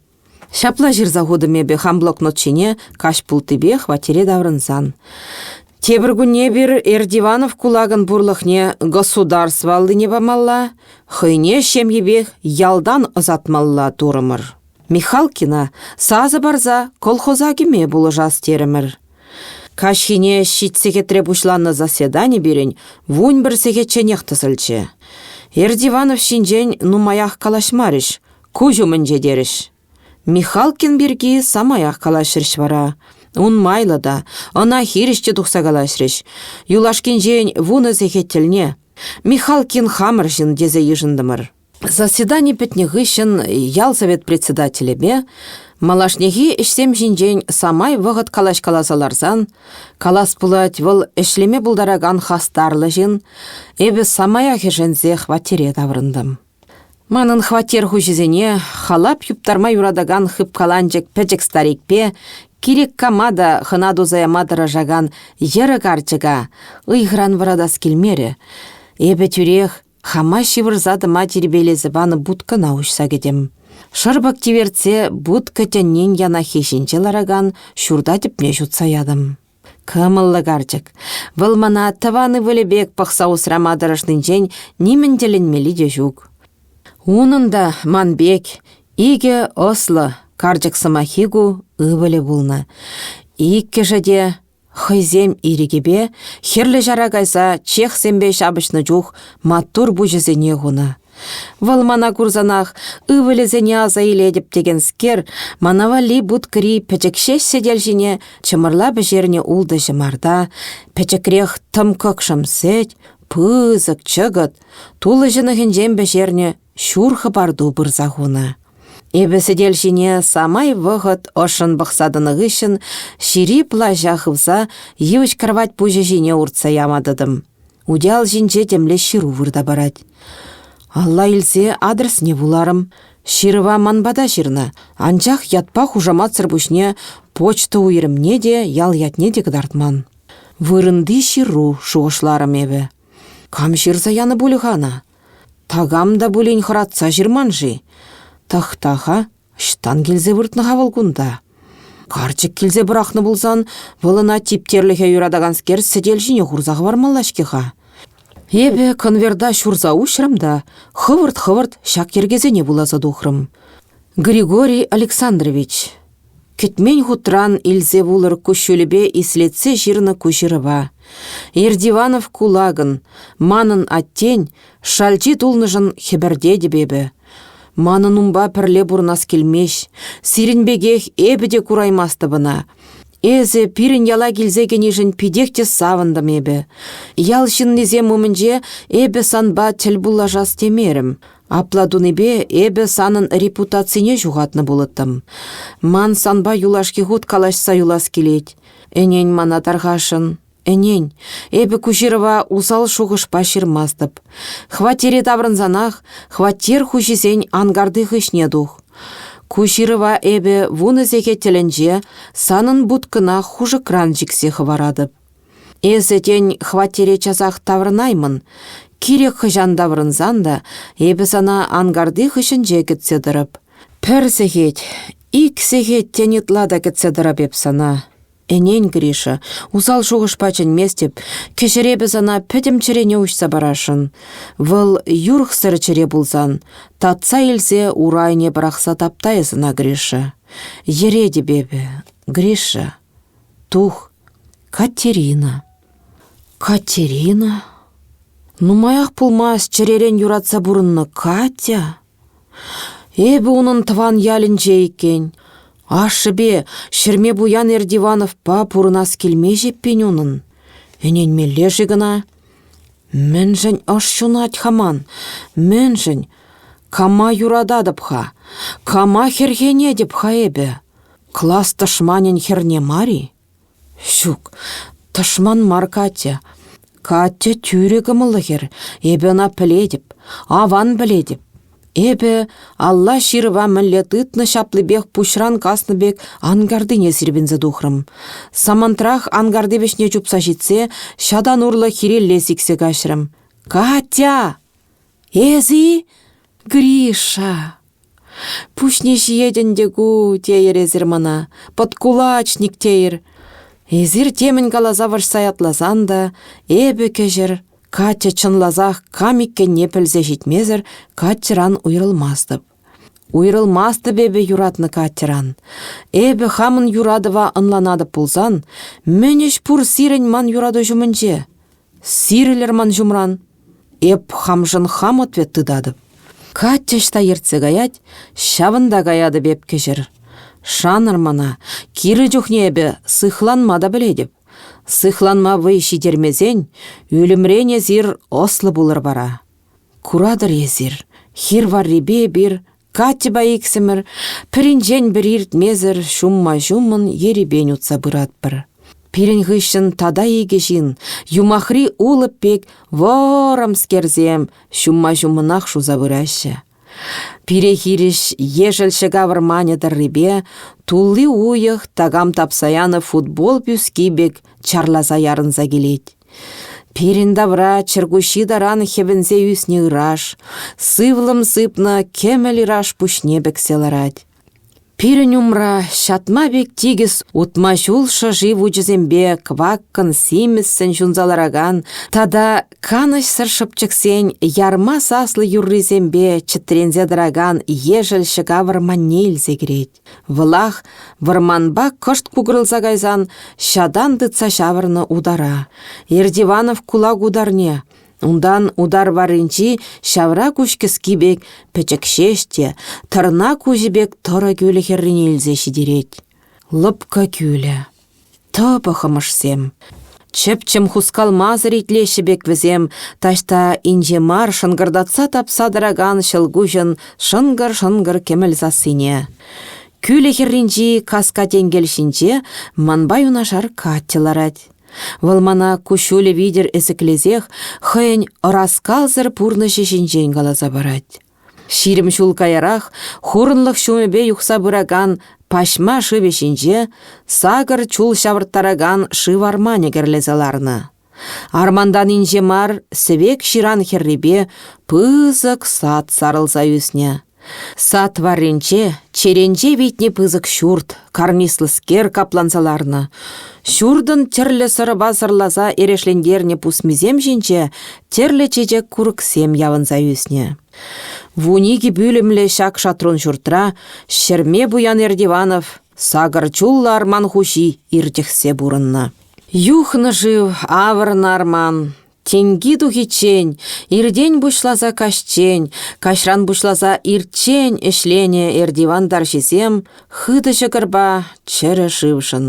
Ҫапла ҫырса хутӑм эпӗ хам блокнот ҫине каҫ пулттипе хваттере таврӑнсан. Тепӗр кунне эпир Эрдиванов кулакӑн пурлӑхне государство аллине памалла, хӑйне ҫемйипех ялтан ӑсатмалла турӑмӑр. Михалкина сасӑ парса колхоза кӗме пулӑшас терӗмӗр. Каҫхине ҫич сехетре пуҫланнӑ заседани пирӗн вунпӗр сехетченех тӑсӑлчӗ. Эрдиванов ҫинчен нумаях калаҫмарӗҫ, Куҫ умӗнче терӗҫ. Михалкин пирки самаях калаҫрӗҫ вара. Ун майлӑ та, ӑна хирӗҫ те тухса калаҫрӗҫ. Юлашкинчен вунӑ сехет тӗлне Михалкин хамӑр ҫын тесе йышӑнтӑмӑр. Заседани пӗтнӗ хыҫҫӑн ял совет председателӗпе малашнехи ӗҫсем ҫинчен самай вӑхӑт калаҫкаласа ларсан, калас пулать, вӑл ӗҫлеме пултаракан хастарлӑ ҫын, эпӗ самаях ӗшенсе хваттере таврӑнтӑм. Манӑн хваттер хуҫисене халап юптарма юратакан хыпкаланчӑк пӗчӗк старикпе кирек кама та хӑна туса яма тӑрӑшакан йӗрӗ карчӑка ыйхӑран вӑратас килмерӗ. Эпӗ тӳрех хама ҫывӑрса тӑма тирпейлесе панӑ будкӑна уҫса кӗтӗм. Шӑрпӑк тивертсе будка тӗннин янаххи ҫинче ларакан ҫурта тӗпне ҫутса ятӑм. Кӑмӑллӑ карчӑк. Вӑл мана тӑван ывӑлӗ пек пӑхса усрама тӑрӑшнинчен нимӗн тӗлӗнмелли те ҫук. Унӑн та, ман пек, икӗ ӑслӑ карчӑк сӑмаххи ку ывӑлӗ пулнӑ. Иккӗшӗ те хӑйсем ирӗкӗпе Хӗрлӗ Ҫара кайса чехсемпе ҫапӑҫнӑ чух маттур пуҫӗсене хунӑ. Вӑл мана курсанах ывӑлӗсене аса илетӗп текенскер мана валли будкӑри пӗчӗк ҫеҫ сӗтел ҫине чӑмӑрла пӗҫернӗ ултӑ ҫӑмарта, пӗчӗкрех тӑм кӑкшӑм сӗт, пысӑк чӑкӑт, тулӑ ҫӑнӑхӗнчен пӗҫернӗ ҫур хӑпарту пырса хунӑ. Эпӗ сӗтел ҫине самай вӑхӑт ӑшшӑн пӑхса тӑнӑ хыҫҫӑн ҫири плаща хывса йывӑҫ кравать пуҫӗ ҫине уртса яма тӑтӑм. Утиял ҫинче темле ҫыру вырта парать. Алла илсе адресне вуларӑм. Ҫырӑва ман пата ҫырнӑ, анчах ятпа хушаматсӑр пуҫне почта уйрӑмне те, ял ятне те кӑтартман. Вырӑнти ҫыру, шухӑшларӑм эпӗ. Кам ҫырса янӑ пулӗ-ха ӑна? Такам та пулин хӑратса ҫырман-ши? Тӑхта-ха, ӑҫтан килсе выртнӑ-ха вӑл кунта? Карчӑк килсе пӑрахнӑ пулсан, вӑл ӑна типтерлӗхе юратаканскер сӗтел ҫине хурса хӑвармалла-ҫке-ха. Эпӗ конверта ҫурса уҫрӑм та хӑвӑрт-хӑвӑрт ҫак йӗркесене вуласа тухрӑм. Григорий Александрович, кӗтмен хутран илсе вулӑр куҫҫулӗпе ислетсе ҫырнӑ ку ҫырӑва. Ердиванов кулакӑн, манӑн аттен, шалчи тулнӑшӑн хӗпӗртетӗп эпӗ. Манӑн унпа пӗрле пурӑнас килмест. Сирӗн пекех эпӗ те кураймастӑп ӑна. Эсӗ пирӗн яла килсе кӗнишӗн питех те савӑнтӑм эпӗ. Ял ҫыннисем умӗнче эпӗ санпа тӗл пуллашас темерӗм. Апла тунипе эпӗ санӑн репутацине ҫухатнӑ пулӑттӑм. Ман санпа юлашки хут калаҫса юлас килет. Ӗнен мана тархасшӑн. Ӗнен, эпӗ ку ҫырӑва усал шухӑшпа ҫырмастӑп. Хваттере таврӑнсанах хваттер хуҫисен анкарти хыҫне тух. Ку ҫырӑва эпӗ вунӑ сехет тӗлӗнче санӑн будкӑна хушӑкран чиксе хӑваратӑп. Эсӗ, тен, хваттере часах таврӑнаймӑн. Кирек хӑҫан таврӑнсан та эпӗ сана анкарти хыҫӗнче кӗтсе тӑрӑп. Пӗр сехет, ик сехет тен ытла та кӗтсе тӑрӑп эп сана. Ӗнен, Гриша, усал шухӑшпа чӗнместӗп, кӗҫӗр эпӗ сана пӗтӗм чӗрене уҫса парасшӑн. Вӑл юрӑхсӑр чӗре пулсан, татса илсе урайне пӑрахса тапта эс ӑна, Гриша. Йӗретӗп эпӗ, Гриша. Тух, Катерина. Катерина? Нумаях пулмасть чӗререн юратса пурӑннӑ Катя? Эпӗ унӑн тӑван ялӗнче иккен. Ашшӗпе, ҫӗрме пуян Эрдивановпа пурӑнас килмест эппин унӑн. Ӗненмелле-ши кӑна? Мӗншӗн ӑш ҫунать-ха ман? Мӗншӗн? Кама юрататӑп-ха? Кама хӗрхенетӗп-ха эпӗ? Класс тӑшманӗн хӗрне мар-и? Ҫук, тӑшман мар Катя. Катя тӳрӗ кӑмӑллӑ хӗр, эпӗ ӑна пӗлетӗп, аван пӗлетӗп. Эпӗ алла ҫырӑва мӗнле тытнӑ ҫаплипех пуҫран каснӑ пек анкартине сирпӗнсе тухрӑм. Самантрах анкарти вӗҫне чупса ҫитсе ҫатан урлӑ хирелле сиксе каҫрӑм. «Катя! Эсӗ-и? Гриша!» Пуҫне ҫиет ӗнтӗ ку, тейӗр эсир мана, подкулачник тейӗр. Эсир темӗн каласа вӑрҫса ятласан та, эпӗ кӗҫӗр, Катя чӑнласах кам иккенне пӗлсе ҫитмесӗр Катьӑран уйрӑлмастӑп. Уйрӑлмастӑп эпӗ юратнӑ Катьӑран. Эпӗ хамӑн юратӑва ӑнланатӑп пулсан, мӗн ӗҫ пур сирӗн ман юрату ҫумӗнче? Сирӗлӗр ман ҫумран. Эп хамшӑн хам ответ тытатӑп. Катя ӑҫта ертсе каять, ҫавӑнта каятӑп эп кӗҫӗр. Шанӑр мана, кирлӗ чухне эпӗ сыхланма та пӗлетӗп. Сыхланма вӑй ҫитермесен, ӳлӗмрен эсир ӑслӑ пулӑр вара. Куратӑр эсир, хир варрипе эпир Катьӑпа иксӗмӗр пӗринчен пӗри иртмесӗр ҫумма-ҫуммӑн ерипен утса пыратпӑр. Пирӗн хыҫҫӑн тата икӗ ҫын, юмахри улӑп пек вӑрӑмскерсем, ҫумма-ҫуммӑнах шуса пыраҫҫӗ. Пире хирӗҫ ешӗл ҫӑка вӑрманӗ тӑррипе тулли уйӑх такам тапса янӑ футбол пӳски пек чарласа ярӑнса килет. Пирӗн тавра чӗркуҫҫи таран хӗвӗнсе ӳснӗ ыраш, сывлӑм сыпнӑ кӗмӗл ыраш пуҫне пӗксе ларать. Пирӗн умра ҫатма пек тикӗс утма ҫул шӑши вучӗсемпе кӑваккӑн симӗссӗн ҫунса ларакан тата канӑҫсӑр шӑпчӑксен ярма саслӑ юррисемпе чӗтренсе тӑракан ешӗл ҫӑка вӑрманне илсе кӗрет. Вӑлах вӑрманпа кӑшт кукӑрӑлса кайсан ҫатан тытса ҫавӑрнӑ утара. Эртиванов кулак утарне, унтан утар варринчи ҫавра куҫ кӗски пек пӗчӗк ҫеҫ те тӑрна куҫӗ пек тӑрӑ кӳлӗ хӗррине илсе ҫитерет. Лӑпкӑ кӳлӗ. Тӑпӑ хӑмӑшсем. Чӗп-чӗм хускалмасӑр итлеҫҫӗ пек вӗсем таҫта инҫе мар шӑнкӑртатса тапса тӑракан ҫӑлкуҫӑн шӑнкӑр-шӑнкӑр кӗмӗл сассине. Кӳлӗ хӗрринчи каска тенкел ҫинче манпа юнашар Катя ларать. Вӑл мана куҫҫулӗ витӗр ӗсӗклесех хӑйӗн ӑраскалсӑр пурнӑҫӗ ҫинчен каласа парать. 20 ҫул каярах хурӑнлӑх ҫумӗпе юхса пыракан Паҫма шывӗ ҫинче сакӑр чул ҫавӑрттаракан шыв арманӗ кӗрлесе ларнӑ. Армантан инҫе мар сӗвек ҫыран хӗррипе пысӑк сад сарӑлса ӳснӗ. Сад варринче черенче витнӗ пысӑк ҫурт, карнислӑскер капланса ларнӑ. Ҫуртӑн тӗрлӗ сӑрӑпа сӑрласа эрешлентернӗ пусмисем ҫинче тӗрлӗ чечек-курӑксем явӑнса ӳснӗ. 12 пӳлӗмлӗ ҫак шатрун ҫуртра ҫӗрме пуян Эрдиванов сакӑр чуллӑ арман хуҫи иртӗхсе пурӑннӑ. Юхнӑ шыв, авӑрнӑ арман, Тенки тухиччен, иртен пуҫласа каҫчен, каҫран пуҫласа ирччен ӗҫленӗ Эртиван тарҫисем хытӑ ҫӑкӑрпа чӗрӗ шывшӑн.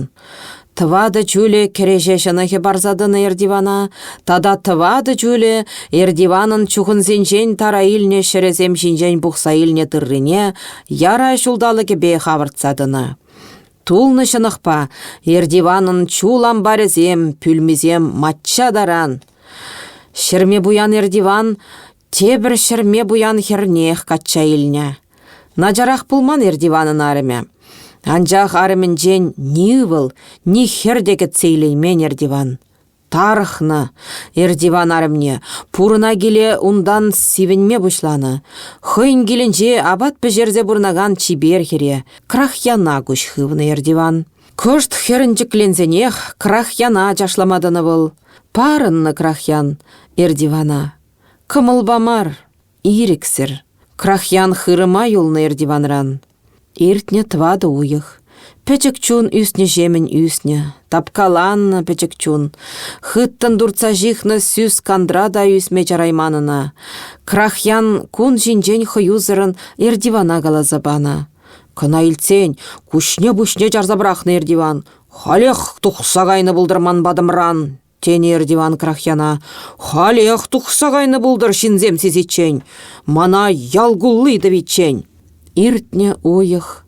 Тӑватӑ чулӗ кӗреҫе ҫӑнӑхӗ парса тӑнӑ Эртивана тата тӑватӑ чулӗ Эртиванӑн чухӑнсенчен тара илнӗ ҫӗрӗсем ҫинчен пухса илнӗ тыррине яра ҫулталӑкӗпех авӑртса тӑнӑ. Тулнӑ ҫӑнӑхпа Эртиванӑн чул ампарӗсем, пӳлмисем мачча таран. Ҫӗрме пуян Эртиван тепӗр ҫӗрме пуян хӗрнех качча илнӗ. Начарах пулман Эртиванӑн арӑмӗ. Анчах арӑмӗнчен ни ывӑл, ни хӗр те кӗтсе илеймен Эртиван. Тарӑхнӑ Эртиван арӑмне, пурӑна киле унтан сивӗнме пуҫланӑ. Хӑйӗн килӗнче апат пӗҫерсе пурӑнакан чипер хӗре, Крахьяна куҫ хывнӑ Эртиван. Кӑшт хӗрӗнчӗкленсенех Крахьяна ачашлама тӑнӑ вӑл. Парӑннӑ Крахьян Эртивана. Кӑмӑлпа мар, ирӗксӗр. Крахьян хырӑма юлнӑ Эртиванран. Иртнӗ тӑватӑ уйӑх. Пӗчӗк чун ӳснӗҫемӗн ӳснӗ, тапкаланнӑ пӗчӗк чун. Хыттӑн туртса ҫыхнӑ сӳс кантра та ӳсме чарайман ӑна. Крахьян кун ҫинчен хӑюсӑрӑн Эртивана каласа панӑ. Кӑна илтсен куҫне-пуҫне чарса пӑрахнӑ Эртиван. «Халех тухса кайнӑ пултӑр ман патӑмран!» тенӗ Эртиван Крахьяна. «Халех тухса кайнӑ пултӑр ҫынсем сисиччен, мана ял кулли тӑвиччен». Иртнӗ уйӑх.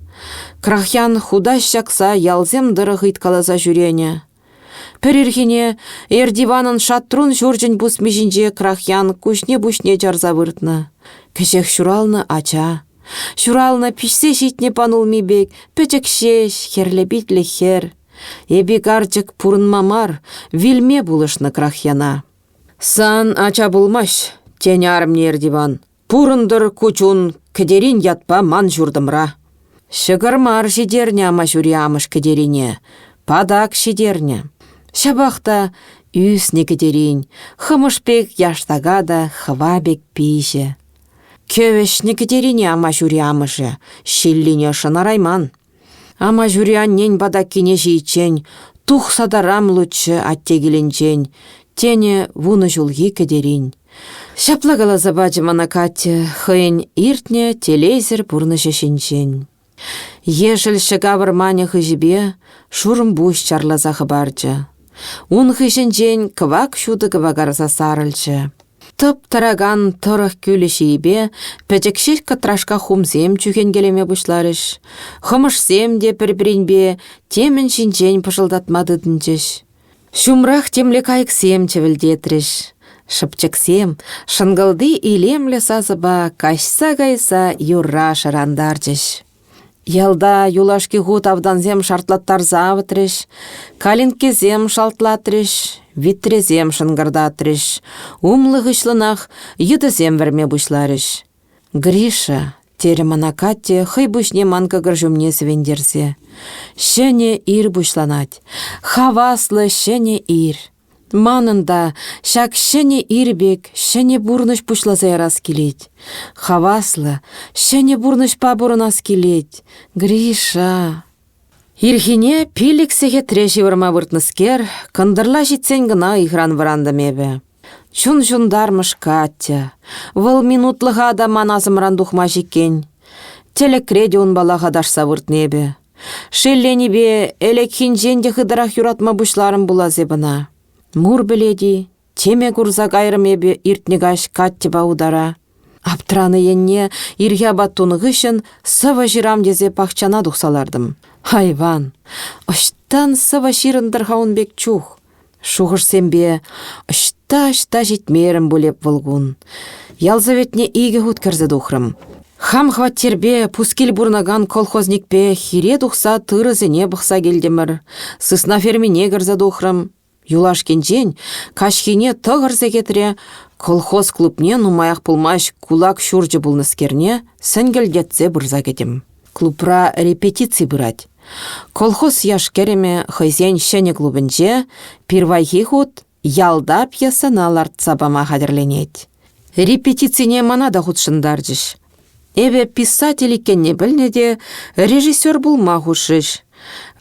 Крахьян хутаҫ ҫакса ялсем тӑрӑх ыйткаласа ҫӳренӗ. Пӗр ирхине Эртиванӑн шатрун ҫурчӗн пусми ҫинче Крахьян куҫне-пуҫне чарса выртнӑ. Кӗҫех ҫуралнӑ ача. Ҫуралнӑ пиҫсе ҫитнӗ панулми пек пӗчӗк ҫеҫ хӗрлӗ питлӗ хӗр. Эпи карчӑк пурӑнма мар, вилме пулӑшнӑ Крахьяна. «Сан ача пулмасть», — тенӗ арӑмне Эртиван. «Пурӑнтӑр ку чун Кӗтерин ятпа ман ҫуртӑмра». Ҫӑкӑр мар ҫитернӗ амаҫури амӑш Кӗтерине, патак ҫитернӗ. Ҫапах та ӳснӗ Кӗтерин, хӑмӑш пек яштака та хӑва пек пиҫӗ. Кӗвӗҫнӗ Кӗтерине амаҫури амӑшӗ, ҫиллине шӑнарайман. Амаҫури аннен патаккине ҫийиччен тухса тарам луччӗ атте килӗнчен, тенӗ вунӑ ҫулхи Кӗтерин. Ҫапла каласа пачӗ мана Катя хӑйӗн иртнӗ телейсӗр пурнӑҫӗ ҫинчен. Ешӗл ҫӑка вӑрманӗ хыҫӗпе шурӑмпуҫ чарласа хӑпарчӗ. Ун хыҫӗнчен кӑвак ҫутӑ кӑвакарса сарӑлчӗ. Тӑп тӑракан тӑрӑх кӳлӗ ҫийӗпе пӗчӗк ҫеҫ кӑтрашка хумсем чӳхенкелеме пуҫларӗҫ. Хӑмӑшсем те пӗр-пӗринпе темӗн ҫинчен пӑшӑлтатма тытӑнчӗҫ. Ҫумрах темле кайӑксем чӗвӗлтетрӗҫ. Шӑпчӑксем шӑнкӑлти илемлӗ сасӑпа каҫса кайса юрра шӑрантарчӗҫ. Ялта юлашки хут автансем шартлаттарса авӑтрӗҫ, калинккесем шалтлатрӗҫ, витресем шӑнкӑртатрӗҫ, умлӑ-хыҫлӑнах йытӑсем вӗрме пуҫларӗҫ. «Гриша», — терӗ мана Катя хӑй пуҫне ман кӑкӑр ҫумне сӗвентерсе, — ҫӗнӗ ир пуҫланать, хаваслӑ ҫӗнӗ ир. Манӑн та ҫак ҫӗнӗ ир пек ҫӗнӗ пурнӑҫ пуҫласа ярас килет. Хаваслӑ, ҫӗнӗ пурнӑҫпа пурӑнас килет. Гриша. Ирхине пилӗк сехетре ҫывӑрма выртнӑскер, кӑнтӑрла ҫитсен кӑна ыйхӑран вӑрантӑм эпӗ. Чун ҫунтармӑш Катя. Вӑл минутлӑха та ман асӑмран тухмасть иккен. Тӗлӗкре те унпала хаташса выртнӑ эпӗ. Шелленипе ӗлӗкхинчен те хытӑрах юратма пуҫларӑм пулас эп ӑна. Мур пӗлет-и, теме курса кайрӑм эпӗ иртнӗ каҫ Катьӑпа утара. Аптранӑ енне ирхи апат тунӑ хыҫҫӑн сӑвӑ ҫырам тесе пахчана тухса лартӑм. Айван, ӑҫтан сӑвӑ ҫырӑнтӑр-ха ун пек чух? Шухӑшсемпе ӑҫта-ӑҫта ҫитмерӗм пуль эп вӑл кун. Ял советне икӗ хут кӗрсе тухрӑм. Хам хваттерпе пускил пурӑнакан колхозникпе хире тухса тырӑсене пӑхса килтӗмӗр, сысна фермине кӗрсе тухрӑм. Юлашкинчен каҫхине тӑхӑр сехетре колхоз клубне нумаях пулмасть кулак ҫурчӗ пулнӑскерне сӗнкӗлтетсе пырса кӗтӗм. Клубра репетици пырать. Колхоз яш-кӗрӗмӗ хӑйсен ҫӗнӗ клубӗнче пирвайхи хут ялта пьесӑна лартса пама хатӗрленет. Репетицине мана та хутшӑнтарчӗҫ. Эпӗ писатель иккенне пӗлнӗ те режиссер пулма хушрӗҫ.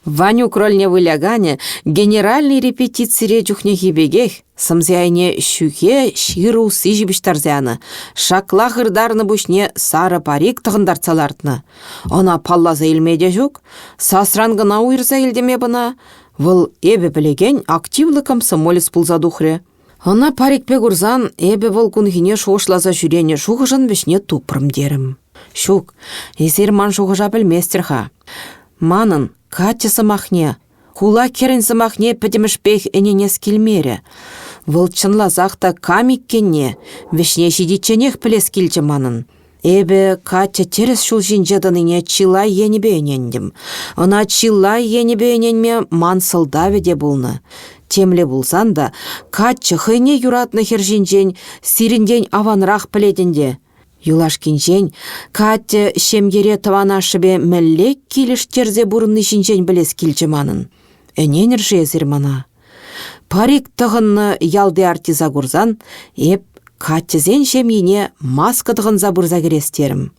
Ванюк рольне выляканӗ генеральнӑй репетицире чухнехи пекех сӑмси айне ҫӳхе ҫыру усси ҫыпӑҫтарса янӑ, шакла хыртарнӑ пуҫне сарӑ парик тӑхӑнтартса лартнӑ. Ӑна палласа илме те ҫук, сасран кӑна уйӑрса илтӗм эп ӑна. Вӑл эпӗ пӗлекен активлӑ комсомолец пулса тухрӗ. Ӑна парикпе курсан эпӗ вӑл кунхине шухӑшласа ҫӳренӗ шухӑшӑн вӗҫне тупрӑм терӗм. Ҫук, эсир ман шухӑша пӗлместӗр-ха. Манӑн Катя сӑмахне, хула хӗрӗн сӑмахне пӗтӗмӗшпех ӗненес килмерӗ. Вӑл чӑнласах та кам иккенне вӗҫне ҫитичченех пӗлес килчӗ манӑн. Эпӗ Катя тӗрӗс ҫул ҫинче тӑнине чылай енӗпе ӗнентӗм. Ӑна чылай енӗпе ӗненме ман сӑлтавӗ те пулнӑ. Темле пулсан та каччӑ хӑйне юратнӑ хӗр ҫинчен сирӗнтен аванрах пӗлет ӗнтӗ. Юлашкинчен Катя ҫемьере тӑван ашшӗпе мӗнле килӗштерсе пурӑнни ҫинчен пӗлес килчӗ манӑн. Ӗненӗр-ши эсир мана? Парик тӑхӑннӑ ялти артиста курсан эп Катьӑсен ҫемйине маска тӑхӑнса пырса кӗрес терӗм.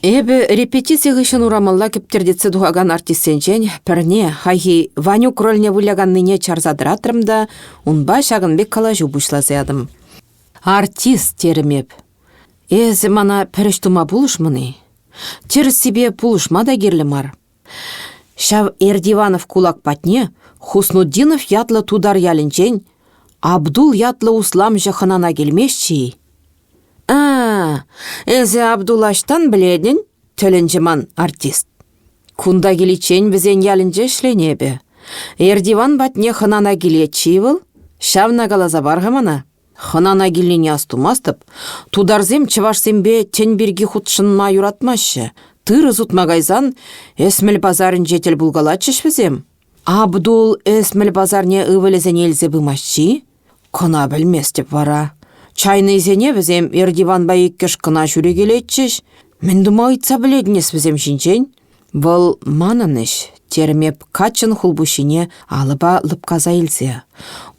Эпӗ репетици хыҫҫӑн урамалла кӗптӗртетсе тухакан артистсенчен пӗрне, хайхи Ванюк рольне выляканнине чарса тӑратрӑм та унпа ҫакӑн пек калаҫу пуҫласа ятӑм. «Артист», терӗм эп. «Эсӗ мана пӗр ӗҫ тума пулӑшмӑн-и? Тӗрӗссипе пулӑшма та кирлӗ мар. Ҫав Эрдиванов кулак патне Хуснутдинов ятлӑ тутар ялӗнчен Абдул ятлӑ усламҫӑ хӑнана килместчӗ-и? «А, эсӗ Абдула ӑҫтан пӗлетӗн?» — тӗлӗнчӗ ман артист. «Кунта киличчен вӗсен ялӗнче ӗҫленӗ эпӗ. Эрдиван патне хӑнана килетчӗ-и вӑл? Ҫавна каласа пар-ха мана». Хӑнана килнине астумастӑп. Тутарсем чӑвашсемпе тӗн пирки хутшӑнма юратмаҫҫӗ. Тырӑ сутма кайсан Ӗсмӗл пасарӗнче тӗл пулкалатчӗҫ вӗсем. Абдул Ӗсмӗл пасарне ывӑлӗсене илсе пымасть-и? Кӑна пӗлместӗп вара. Чайнӑйсене вӗсем Эрдиванпа иккӗш кӑна ҫӳрекелетчӗҫ. Мӗн тума ыйтса пӗлетӗн эс вӗсем ҫинчен? Вӑл манӑн ӗҫ, терӗм эп каччӑн хулпуҫҫине алӑпа лӑпкаса илсе.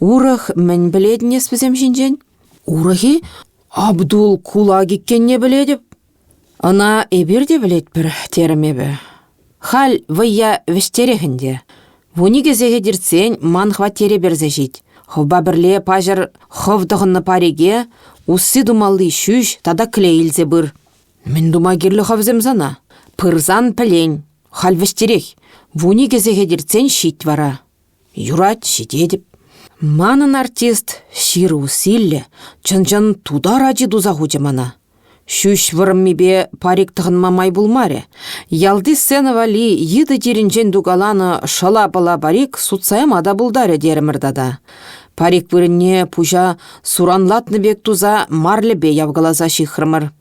Урӑх мӗн пӗлетӗн эс вӗсем ҫинчен? Урӑх-и? Абдул кулак иккенне пӗлетӗп. Ӑна эпир те пӗлетпӗр, терӗм эпӗ. Халь вӑййа вӗҫтерех ӗнтӗ. 12 сехет иртсен ман хваттере персе ҫит. Хӑвпа пӗрле паҫӑр хӑв тӑхӑннӑ парике, усси тумалли ҫӳҫ тата клей илсе пыр. Мӗн тума кирлӗ-ха вӗсем сана? Пырсан пӗлен. Халь вӗҫтерех. 12 сехет иртсен ҫит вара. Юрать, ҫитетӗп. Манӑн артист ҫыру силлӗ, чӑн-чӑн тутар ачи туса хучӗ мана. Ҫӳҫ вӑрӑммипе парик тӑхӑнма май пулмарӗ. Ялти сцена валли йытӑ тирӗнчен тукаланӑ шӑла-пӑла парик сутса яма та пултарӗ терӗмӗр тата. Парик вырӑнне пуҫа суранлатнӑ пек туса марлӗпе явкаласа ҫыхрӑмӑр.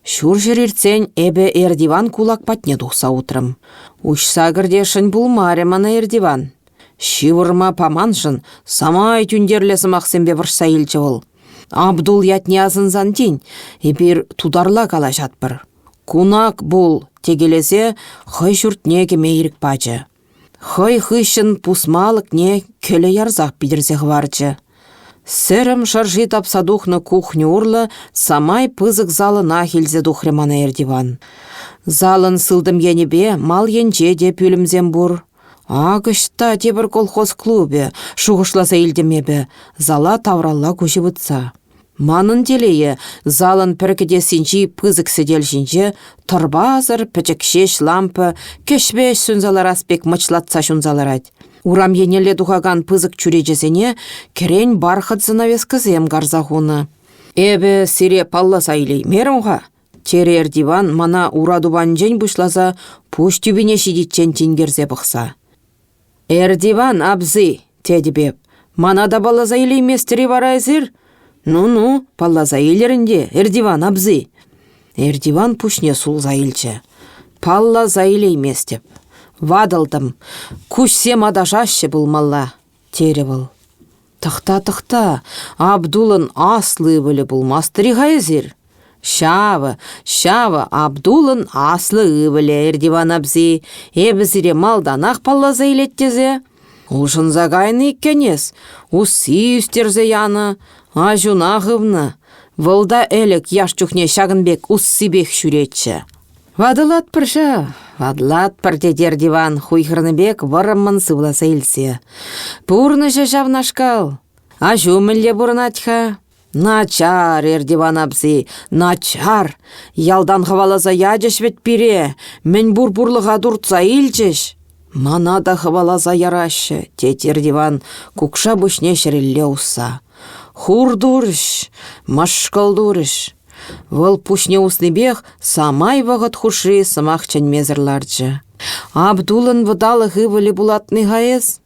Ҫурҫӗр иртсен эпӗ Эрдиван кулак патне тухса утрӑм. Уҫса кӗртесшӗн пулмарӗ мана Эрдиван. Ҫывӑрма паманшӑн самай тӳнтерле сӑмахсемпе вӑрҫса илчӗ вӑл. Абдул ятне асӑнсан тин эпир тутарла калаҫатпӑр. Кунак пул, текелесе хӑй ҫуртне кӗме ирӗк пачӗ. Хӑй хыҫҫӑн пусма алӑкне кӗлӗ ярсах питӗрсе хӑварчӗ. Сӗрӗм шӑрши тапса тухнӑ кухня урлӑ самай пысӑк залӑнах илсе тухрӗ мана Эртиван. Залӑн сылтӑм енӗпе мал енче те пӳлӗмсем пур. Ак ӑҫта тепӗр колхоз клубӗ, шухӑшласа илтӗм эпӗ, зала тавралла куҫ ывӑтса. Манӑн телее, залӑн пӗр кӗтессинчи пысӑк сӗтел ҫинче тӑрпасӑр пӗчӗк ҫеҫ лампа кӗҫ-вӗҫ сӳнсе ларас пек мӑчлатса ҫунса ларать. Урам еннелле тухакан пысӑк чӳречесене кӗрен бархат занавескӑсем карса хунӑ. Эпӗ сире палласа илеймерӗм-ха, терӗ Эртиван мана ура тупанӗнчен пуҫласа пуҫ тӳпине ҫитиччен тинкерсе пӑхса. «Эртиван абзы», тетӗп эп, «мана та палласа илейместӗр-и вара эсир?» «Ну-ну, палласа илӗр ӗнтӗ, Эртиван абзы». Эртиван пуҫне сулса илчӗ. «Палласа илейместӗп. Ватӑлтӑм. Куҫсем аташаҫҫӗ пулмалла», терӗ вӑл. Тӑхта, тӑхта, Абдулӑн аслӑ ывӑлӗ пулмастӑр-и-ха эсир? Ҫавӑ, ҫавӑ Абдулӑн аслӑ ывӑлӗ, Эртиван абзи, эпӗ сире малтанах палласа илет тесе. Улшӑнса кайнӑ иккен эс, усси ӳстерсе янӑ, аҫуна хывнӑ. Вӑл та ӗлӗк яш чухне ҫакӑн пек уссипех ҫӳретчӗ. Ватӑлатпӑр ҫав, ватӑлатпӑр, тет Эртиван хуйхӑрнӑ пек вӑрӑммӑн сывласа илсе. Пурнӑҫӗ ҫавнашкал. Аҫу мӗнле пурӑнать-ха? Начар, Эртиван абзи, начар. Ялтан хӑваласа ячӗҫ вӗт пире, мӗнпур пурлӑха туртса илчӗҫ. Мана та хӑваласа яраҫҫӗ, тет Эртиван кукша пуҫне ҫӗрелле усса. Хур турӗҫ, мӑшкӑл турӗҫ. Вӑл пуҫне уснипех самай вӑхӑт хушши сӑмах чӗнмесӗр ларчӗ. Абдулӑн вӑталӑх ывӑлӗ пулатни-ха эс?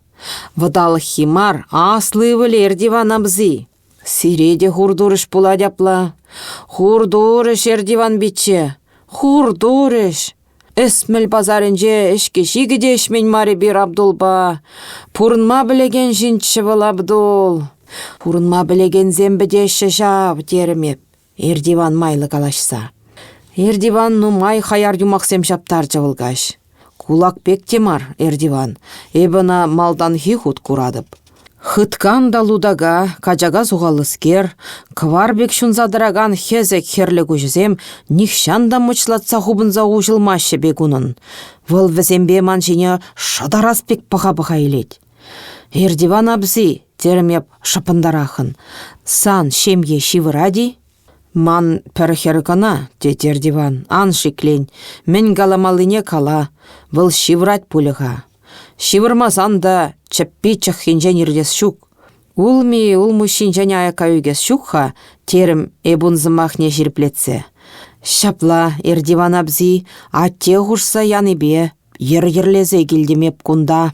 Вӑталӑххи мар, аслӑ ывӑлӗ Эртиван абзи. Сире те хур турӗҫ пулать апла. Хур турӗҫ, Эртиван пичче, хур турӗҫ. Ӗсмӗл пасарӗнче ӗҫкӗ-ҫикӗ те ӗҫмен мар эпир Абдулпа. Пурӑнма пӗлекен ҫынччӗ вӑл Абдул. Пурӑнма пӗлекенсем пӗтеҫҫӗ ҫав, терӗм эп, Эртиван майлӑ калаҫса. Эртиван нумай хаяр юмахсем ҫаптарчӗ вӑл каҫ. Кулак пек те мар, Эртиван, эпӗ ӑна малтанхи хут куратӑп. Хыткан та лутака, качака сухаллӑскер, кӑвар пек ҫунса тӑракан хӗсӗк хӗрлӗ куҫӗсем нихҫан та мӑчлатса хупӑнса уҫӑлмаҫҫӗ пек унӑн. Вӑл вӗсемпе ман ҫине шӑтарас пек пӑха-пӑха илет. «Эртиван абзи», терӗм эп шӑпӑнтараххӑн, «сан ҫемье ҫывӑрать-и?» «Ман пӗр хӗр кӑна», тет Эртиван, «ан шиклен, мӗн каламаллине кала, вӑл ҫывӑрать пулӗ-ха». Ҫывӑрмасан та чӗппи чӑххинчен иртес ҫук. Улми улмуҫҫинчен аякка ӳкес ҫук-ха, терӗм эп ун сӑмахне ҫирӗплетсе. Ҫапла, Эртиван абзи, атте хушса янипе йӗр-йӗрлесе килтӗм эп кунта.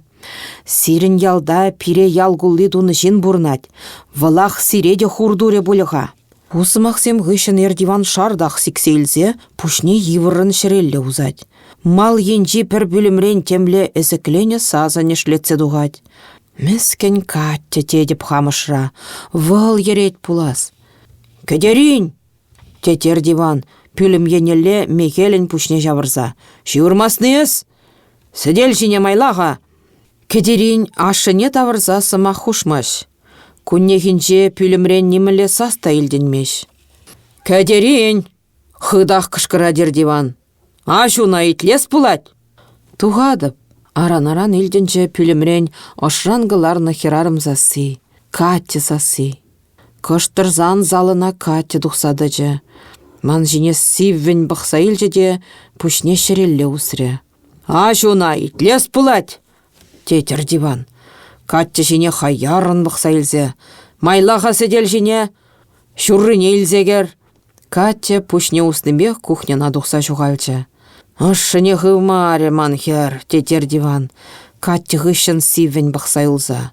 Сирӗн ялта пире ял кулли тунӑ ҫын пурӑнать. Вӑлах сире те хур турӗ пулӗ-ха. Ку сӑмахсем хыҫҫӑн Эртиван шартах сиксе илсе пуҫне йывӑррӑн ҫӗрелле усать. Мал енчи пӗр пӳлӗмрен темле ӗсӗкленӗ сасӑ нӗшлетсе тухать. Мӗскӗн Катя тетӗп хамӑшра, вӑл йӗрет пулас. «Кӗтерин!» тет Эртиван, пӳлӗм еннелле мехелӗн пуҫне ҫавӑрса. «Ҫывӑрмастни эс? Сӗтел ҫине майла-ха!» Кӗтерин ашшӗне тавӑрса сӑмах хушмасть. Куннехинче пӳлӗмрен нимӗнле сас та илтӗнмест. «Кӗтерин!» — хытах кӑшкӑрать Эртиван. «Аҫуна итлес пулать!» Тухатӑп. Аран-аран илтӗнчӗ пӳлӗмрен ӑшран кӑларнӑ хӗрарӑм сасси, Катя сасси. Кӑштӑрсан залӑна Катя тухса тӑчӗ. Ман ҫине сиввӗн пӑхса илчӗ те пуҫне ҫӗрелле усрӗ. «Аҫуна итлес пулать!» тет Эртиван. Катя ҫине хаяррӑн пӑхса илсе. «Майлаха сӗтел ҫине! Ҫуррине илсе кӗр!» Катя пуҫне уснипех кухньӑна тухса ҫухалчӗ. «Ӑшшине хывмарӗ ман хӗр», тет Эртиван, Катя хыҫҫӑн сиввӗн пӑхса юлса.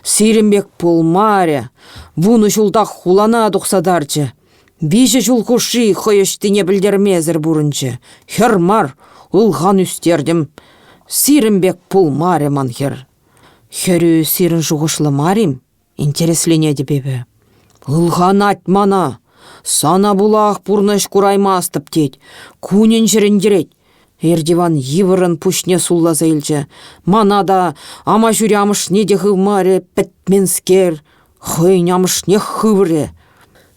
«Сирӗн пек пулмарӗ. Вунӑ ҫултах хулана тухса тарчӗ. Виҫӗ ҫул хушши хӑй ӑҫтине пӗлтермесӗр пурӑнчӗ. Хӗр мар, ылхан ӳстертӗм. Сирӗн пек пулмарӗ ман хӗр. Хӗрӳ сирӗн шухӑшлӑ мар-им? Интересленетӗп эпӗ. Ылханать мана. Сана пулах пурнӑҫ кураймастӑп тет. Кунӗн-ҫӗрӗн йӗрет. Эртиван йывӑррӑн пуҫне сулласа илчӗ. Мана та, амаҫури амӑшне те хывмарӗ, пӗтменскер. Хӑйӗн амӑшнех хыврӗ.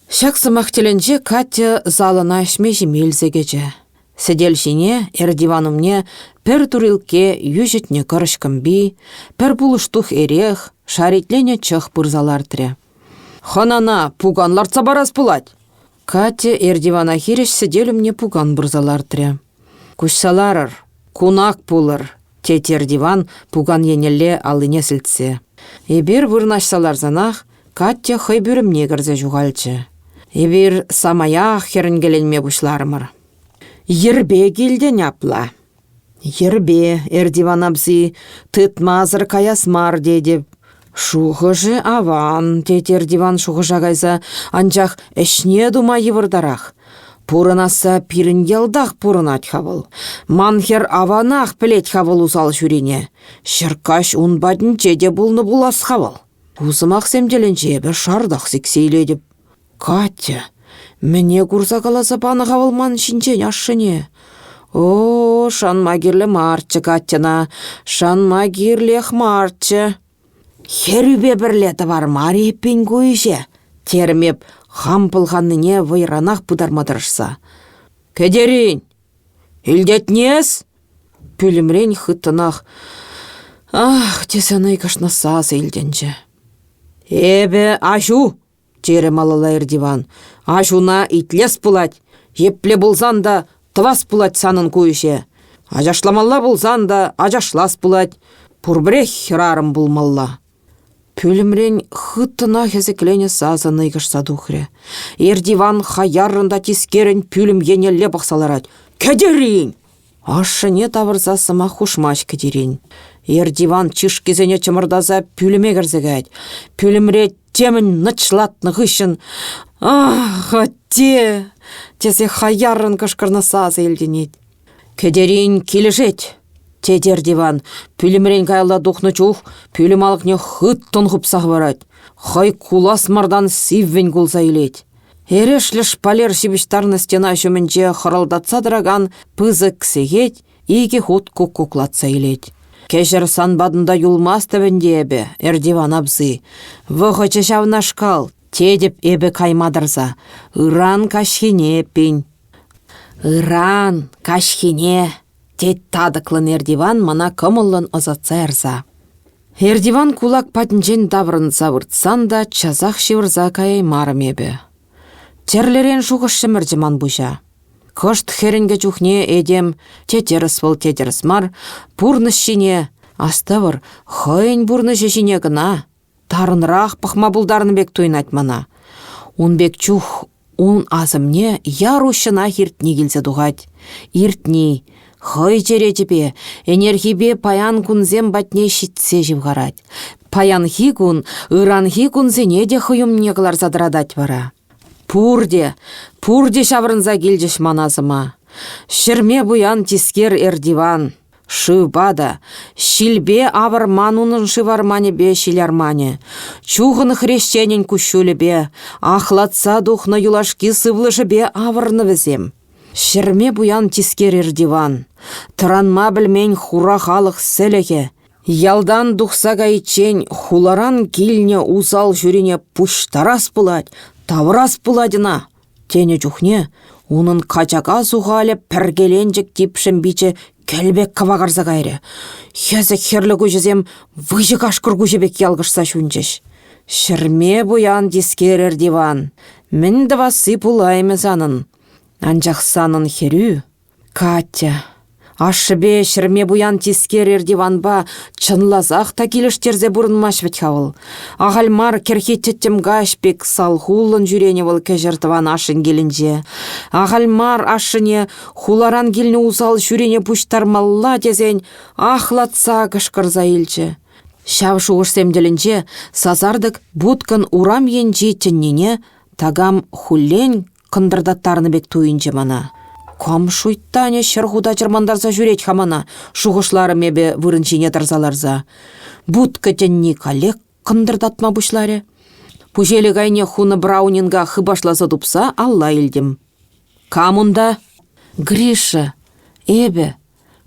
Ҫак сӑмах тӗлӗнче Катя залӑна ӗҫме-ҫиме илсе кӗчӗ. Сӗтел ҫине Эртиван умне пӗр турилкке йӳҫӗтнӗ кӑрӑҫ кӑмпи, пӗр пулӑштух эрех, шаритленӗ чӑх пырса лартрӗ. Хӑнана пукан лартса парас пулать. Катя Эртивана хирӗҫ сӗтел умне пукан пырса лартрӗ. Куҫса ларӑр, кунак пулӑр, тет Эртиван пукан еннелле аллине сӗлтсе. Эпир вырнаҫса ларсанах Катя хӑй пӳлӗмне кӗрсе ҫухалчӗ. Эпир самаях хӗрӗнкеленме пуҫларӑмӑр. Йӗрпе килтӗн апла. Йӗрпе, Эртиван абзи, тытмасӑр каяс мар тетӗп. Шухӑшӗ аван, тет Эртиван шухӑша кайса, анчах ӗҫне тума йывӑртарах. Пурӑнасса пирӗн ялтах пурӑнать-ха вӑл. Ман хӗр аванах пӗлет-ха вӑл усал ҫурине. Ҫӗркаҫ ун патӗнче те пулнӑ пулас-ха вӑл. Ку сӑмахсем тӗлӗнче эпӗ шартах сиксе илетӗп. Катя, мӗне курса каласа панӑ-ха вӑл ман ҫинчен ашшӗне? О, шанма кирлӗ марччӗ Катьӑна, шанма кирлех марччӗ. Хӗрӳпе пӗрле тӑвар мар эппин ку ӗҫе, терӗм эп хам пӑлханнине вӑйранах пытарма тӑрӑшса. Кӗтерин, илтетни эс? Пӳлӗмрен хыттӑнах «Ах!» тесе нӑйкӑшнӑ сасӑ илтӗнчӗ. «Эпӗ аҫу!» терӗ малалла Эртиван. Аҫуна итлес пулать. Епле пулсан та тӑвас пулать санӑн ку ӗҫе. Ачашламалла пулсан та ачашлас пулать. Пурпӗрех хӗрарӑм пулмалла. Пӳлӗмрен хыттӑнах ӗсӗкленӗ сасӑ нӑйкӑшса тухрӗ. Эртиван хаяррӑн та тискерӗн пӳлӗм еннелле пӑхса ларать. «Кӗтерин!» Ашшӗне тавӑрса сӑмах хушмасть Кӗтерин. Эртиван чышкисене чӑмӑртаса пӳлӗме кӗрсе каять. Пӳлӗмре темӗн нӑчлатнӑ хыҫҫӑн «Ах, атте!» тесе хаяррӑн кӑшкӑрнӑ сасӑ илтӗнет. Кӗтерин килӗшет, тет Эртиван. Пӳлӗмрен каялла тухнӑ чух пӳлӗм алӑкне хыттӑн хупса хӑварать. Хӑй кулас мартан сиввӗн кулса илет. Эрешлӗ шпалер ҫыпӑҫтарнӑ стена ҫумӗнче хӑрӑлтатса тӑракан пысӑк сехет икӗ хут куккуклатса илет. Кӗҫӗр сан патӑнта юлмастӑп ӗнтӗ эпӗ, Эртиван абзы. Вӑхӑчӗ ҫавнашкал, тетӗп эпӗ кайма тӑрса. Ыран каҫхине эппин. Ыран каҫхине, тет татӑклӑн Эртиван мана кӑмӑллӑн ӑсатса ярса. Эртиван кулак патӗнчен таврӑнса выртсан та часах ҫывӑрса каяймарӑм эпӗ. Тӗрлӗрен шухӑш ҫӗмӗрчӗ ман пуҫа. Кӑшт хӗрӗнкӗ чухне этем те тӗрӗс вӑл, те тӗрӗс мар, пурнӑҫ ҫине, астӑвӑр, хӑйӗн пурнӑҫӗ ҫине кӑна, тарӑнрах пӑхма пултарнӑ пек туйӑнать мана. Ун пек чух ун асӑмне яр уҫҫӑнах иртни килсе тухать. Иртни, хӑй черечӗпе, ӗнерхипе паян кунсем патне ҫитсе ҫывхарать. Паянхи кун ыранхи кунсене те хӑй умне кӑларса тӑратать вара. Пурте, пурте ҫаврӑнса килчӗҫ ман асӑма. Ҫӗрме пуян тискер Эртиван. Шывпа та, ҫилпе авӑрман унӑн шыв арманӗпе ҫил арманӗ. Чухӑн хресченӗн куҫҫулӗпе, ахлатса тухнӑ юлашки сывлӑшӗпе авӑрнӑ вӗсем. Ҫӗрме пуян тискер Эртиван, тӑранма пӗлмен хура халӑх сӗлӗхӗ, ялтан тухса кайиччен хуларан килнӗ усал ҫурине пуҫтарас пулать, тавӑрас пулать ӑна. Тенӗ чухне унӑн качака сухалӗ пӗркеленчӗк типшӗм пичӗ кӗл пек кӑвакарса кайрӗ. Хӗсӗк хӗрлӗ куҫӗсем выҫӑ кашкӑр куҫӗ пек ялкӑшса ҫунчӗҫ. Ҫӗрме пуян тискер Эртиван, мӗн тӑвасси пулаймӗ санӑн. Анчах санӑн хӗрӳ Катя, ашшӗпе ҫӗрме пуян тискер Эртиванпа чӑнласах та килӗштерсе пурӑнмасть вӗт-ха вӑл. Ахаль мар кӗрхи тӗттӗм каҫ пек салхуллӑн ҫӳренӗ вӑл кӗҫӗр тӑван ашшӗн килӗнче. Ахаль мар ашшӗне хуларан килнӗ усал ҫӳрене пуҫтармалла тесен ахлатса кӑшкӑрса илчӗ. Ҫав шухӑшсем тӗлӗнче сасартӑк будкӑн урам енчи тӗннине такам хуллен кӑнтӑртаттарнӑ пек туйӑнчӗ мана. Кам шуйттанӗ ҫӗр хута чӑрмантарса ҫӳрет-ха мана, шухӑшларӑм эпӗ вырӑн ҫине тӑрса ларса. Будка тӗнни каллех кӑнтӑртатма пуҫларӗ. Пуҫелӗк айне хунӑ браунинга хыпашласа тупса алла илтӗм. Кам унта? Гриша, эпӗ.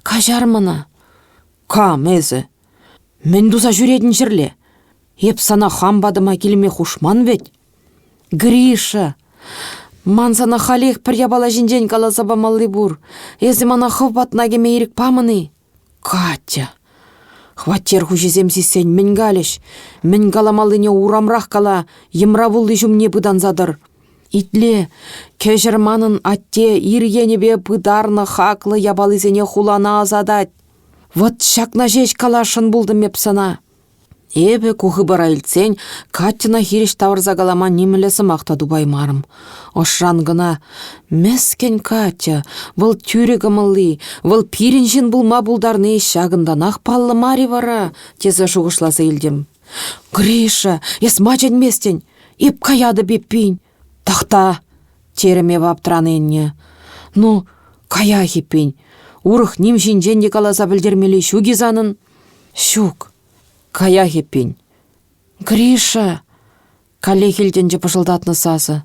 Каҫар мана. Кам эсӗ? Мӗн туса ҫӳретӗн ҫӗрле? Эп сана хам патӑма килме хушман вӗт. Гриша, ман сана халех пӗр япала ҫинчен каласа памалли пур. Эсӗ мана хӑв патна кӗме ирӗк памӑн-и? Катя. Хваттер хуҫисем сиссен мӗн калӗҫ? Мӗн каламаллине урамрах кала, йӑмра вулли ҫумне пытанса тӑр. Итле, кӗҫӗр манӑн атте ир енӗпе пытарнӑ хаклӑ япалисене хулана ӑсатать. Вӑт ҫакна ҫеҫ каласшӑн пултӑм эп сана. Эпӗ ку хыпара илтсен Катьӑна хирӗҫ тавӑрса калама нимӗнле сӑмах та тупаймарӑм. Ӑшран кӑна «Мӗскӗн Катя, вӑл тӳрӗ кӑмӑлли, вӑл пирӗн ҫын пулма пултарни ҫакӑнтанах паллӑ мар-и вара?» тесе шухӑшласа илтӗм. «Гриша, эс ма чӗнместӗн? Эп каятӑп эппин!» «Тӑхта!» терӗм эпӗ аптранӑ енне. «Ну, каях эппин. Урӑх ним ҫинчен те каласа пӗлтермелли ҫук-и санӑн?» Ҫук, каях эппин. Гриша! Каллех илтӗнчӗ пӑшӑлтатнӑ сасӑ.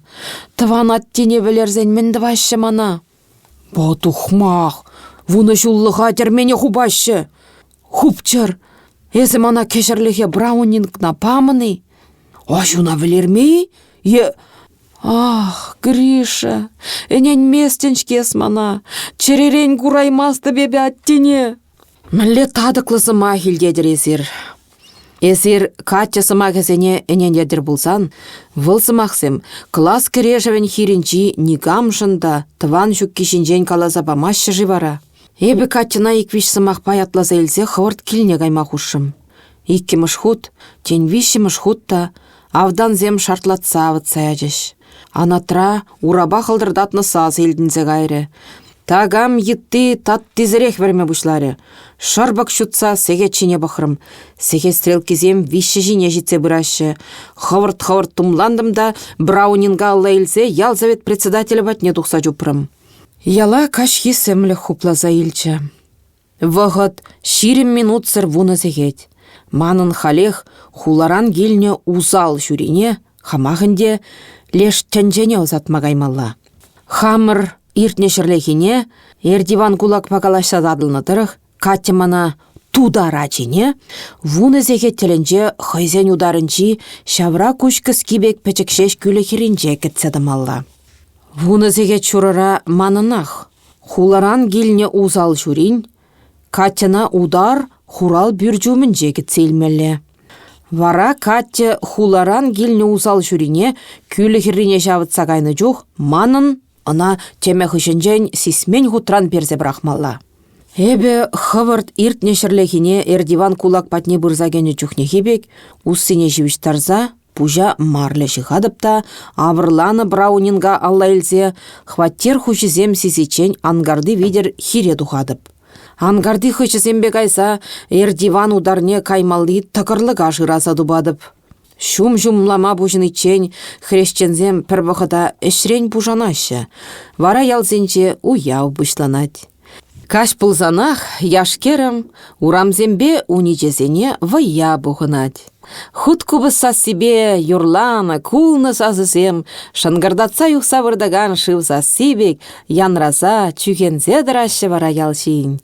Тӑван аттене вӗлерсен мӗн тӑваҫҫӗ мана? Вӑт ухмах! Вунӑ ҫуллӑха тӗрмене хупаҫҫӗ. Хупчӑр! Эсӗ мана кӗҫӗрлӗхе Браунингна памӑн-и? Аҫуна вӗлерме-и? Е... Ах, Гриша, ӗненместӗн-ҫке эс мана. Чӗререн кураймастӑп эпӗ аттене. Мӗнле татӑклӑ сӑмах илтетӗр эсир? Эсир Катя сӑмахӗсене ӗненетӗр пулсан, вӑл сӑмахсем класс кӗрешӗвӗн хирӗнчи никамшӑн та тӑван ҫукки ҫинчен каласа памаҫҫӗ-ши вара? Эпӗ Катьӑна ик-виҫ сӑмахпа ятласа илсе хӑвӑрт килне кайма хушрӑм. Иккӗмӗш хут, тен виҫҫӗмӗш хут та автансем шартлатса авӑтса ячӗҫ. Анатра урапа хӑлтӑртатнӑ сасӑ илтӗнсе кайрӗ. Такам йытти таттисӗрех вӗрме пуҫларӗ. Шӑрпӑк ҫутса сехет ҫине пӑхрӑм. Сехет стрелкисем виҫҫӗ ҫине ҫитсе пыраҫҫӗ. Хӑвӑрт-хӑвӑрт тумлантӑм та Браунинга алла илсе ял совет председателӗ патне тухса чупрӑм. Яла каҫхи сӗмлӗх хупласа илчӗ. Вӑхӑт 20 минутсӑр вунӑ сехет. Манӑн халех хуларан килнӗ усал ҫурине хамах ӗнтӗ леш тӗнчене ӑсатма каймалла. Хамӑр иртнӗ ҫӗрлехине Эртиван кулакпа калаҫса татӑлнӑ тӑрӑх Катя мана тутар ачине вунӑ сехет тӗлӗнче хӑйсен утарӗнчи ҫавра куҫ кӗски пек пӗчӗк ҫеҫ кӳлӗ хӗрринче кӗтсе тӑмалла. Вунӑ сехет ҫурӑра манӑнах хуларан килнӗ усал ҫурин Катьӑна утар хурал пӳрчӗ умӗнче кӗтсе илмелле. Вара Катя хуларан килнӗ усал ҫурине кӳлӗ хӗррине ҫавӑтса кайнӑ чух манӑн ӑна тӗмӗ хыҫӗнчен сисмен хутран персе пӑрахмалла. Эпӗ хӑвӑрт иртнӗ ҫӗрлехине Эртиван кулак патне пырса кӗнӗ чухнехи пек уссине ҫыпӑҫтарса пуҫа марлӗ ҫыхатӑп та авӑрланӑ Браунинга алла илсе хваттер хуҫисем сисиччен анкарти витӗр хире тухатӑп. Анкарти хыҫӗсемпе кайса Эртиван утарне каймалли тӑкӑрлӑка шыраса тупатӑп. Ҫум ҫумлама пуҫӑниччен хресченсем пӗр вӑхӑта ӗҫрен пушанаҫҫӗ, вара ялсенче уяв пуҫланать. Каҫ пулсанах яш-кӗрӗм урамсемпе уничесене вӑййа пухӑнать. Хут купӑс сассипе юрланӑ, кулнӑ сасӑсем шӑнкӑртатса юхса выртакан шыв сасси пек янраса, чӳхенсе тӑраҫҫӗ вара ял ҫийӗн.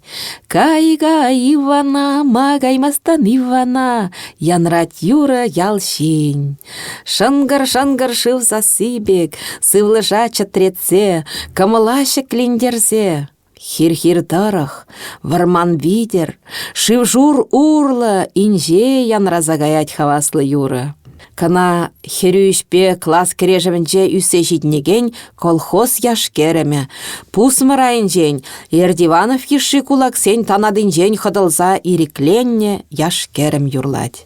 «Кай-кай, Ивана, ма каймастан, Ивана?» янрать юрӑ ял ҫийӗн. Шӑнкӑр-шӑнкӑр шыв сасси пек, сывлӑша чӗтретсе, кӑмӑла ҫӗклентерсе. Хир-хир тӑрӑх, вӑрман витӗр, шыв-шур урлӑ инҫе янраса каять хаваслӑ юрӑ. Кӑна хӗрӳ ӗҫпе класс кӗрешӗвӗнче ӳссе ҫитӗнекен колхоз яш-кӗрӗмӗ, пусмӑр айӗнчен Эртиванов йышши кулаксен танатинчен хӑтӑлса ирӗкленнӗ яш-кӗрӗм юрлать.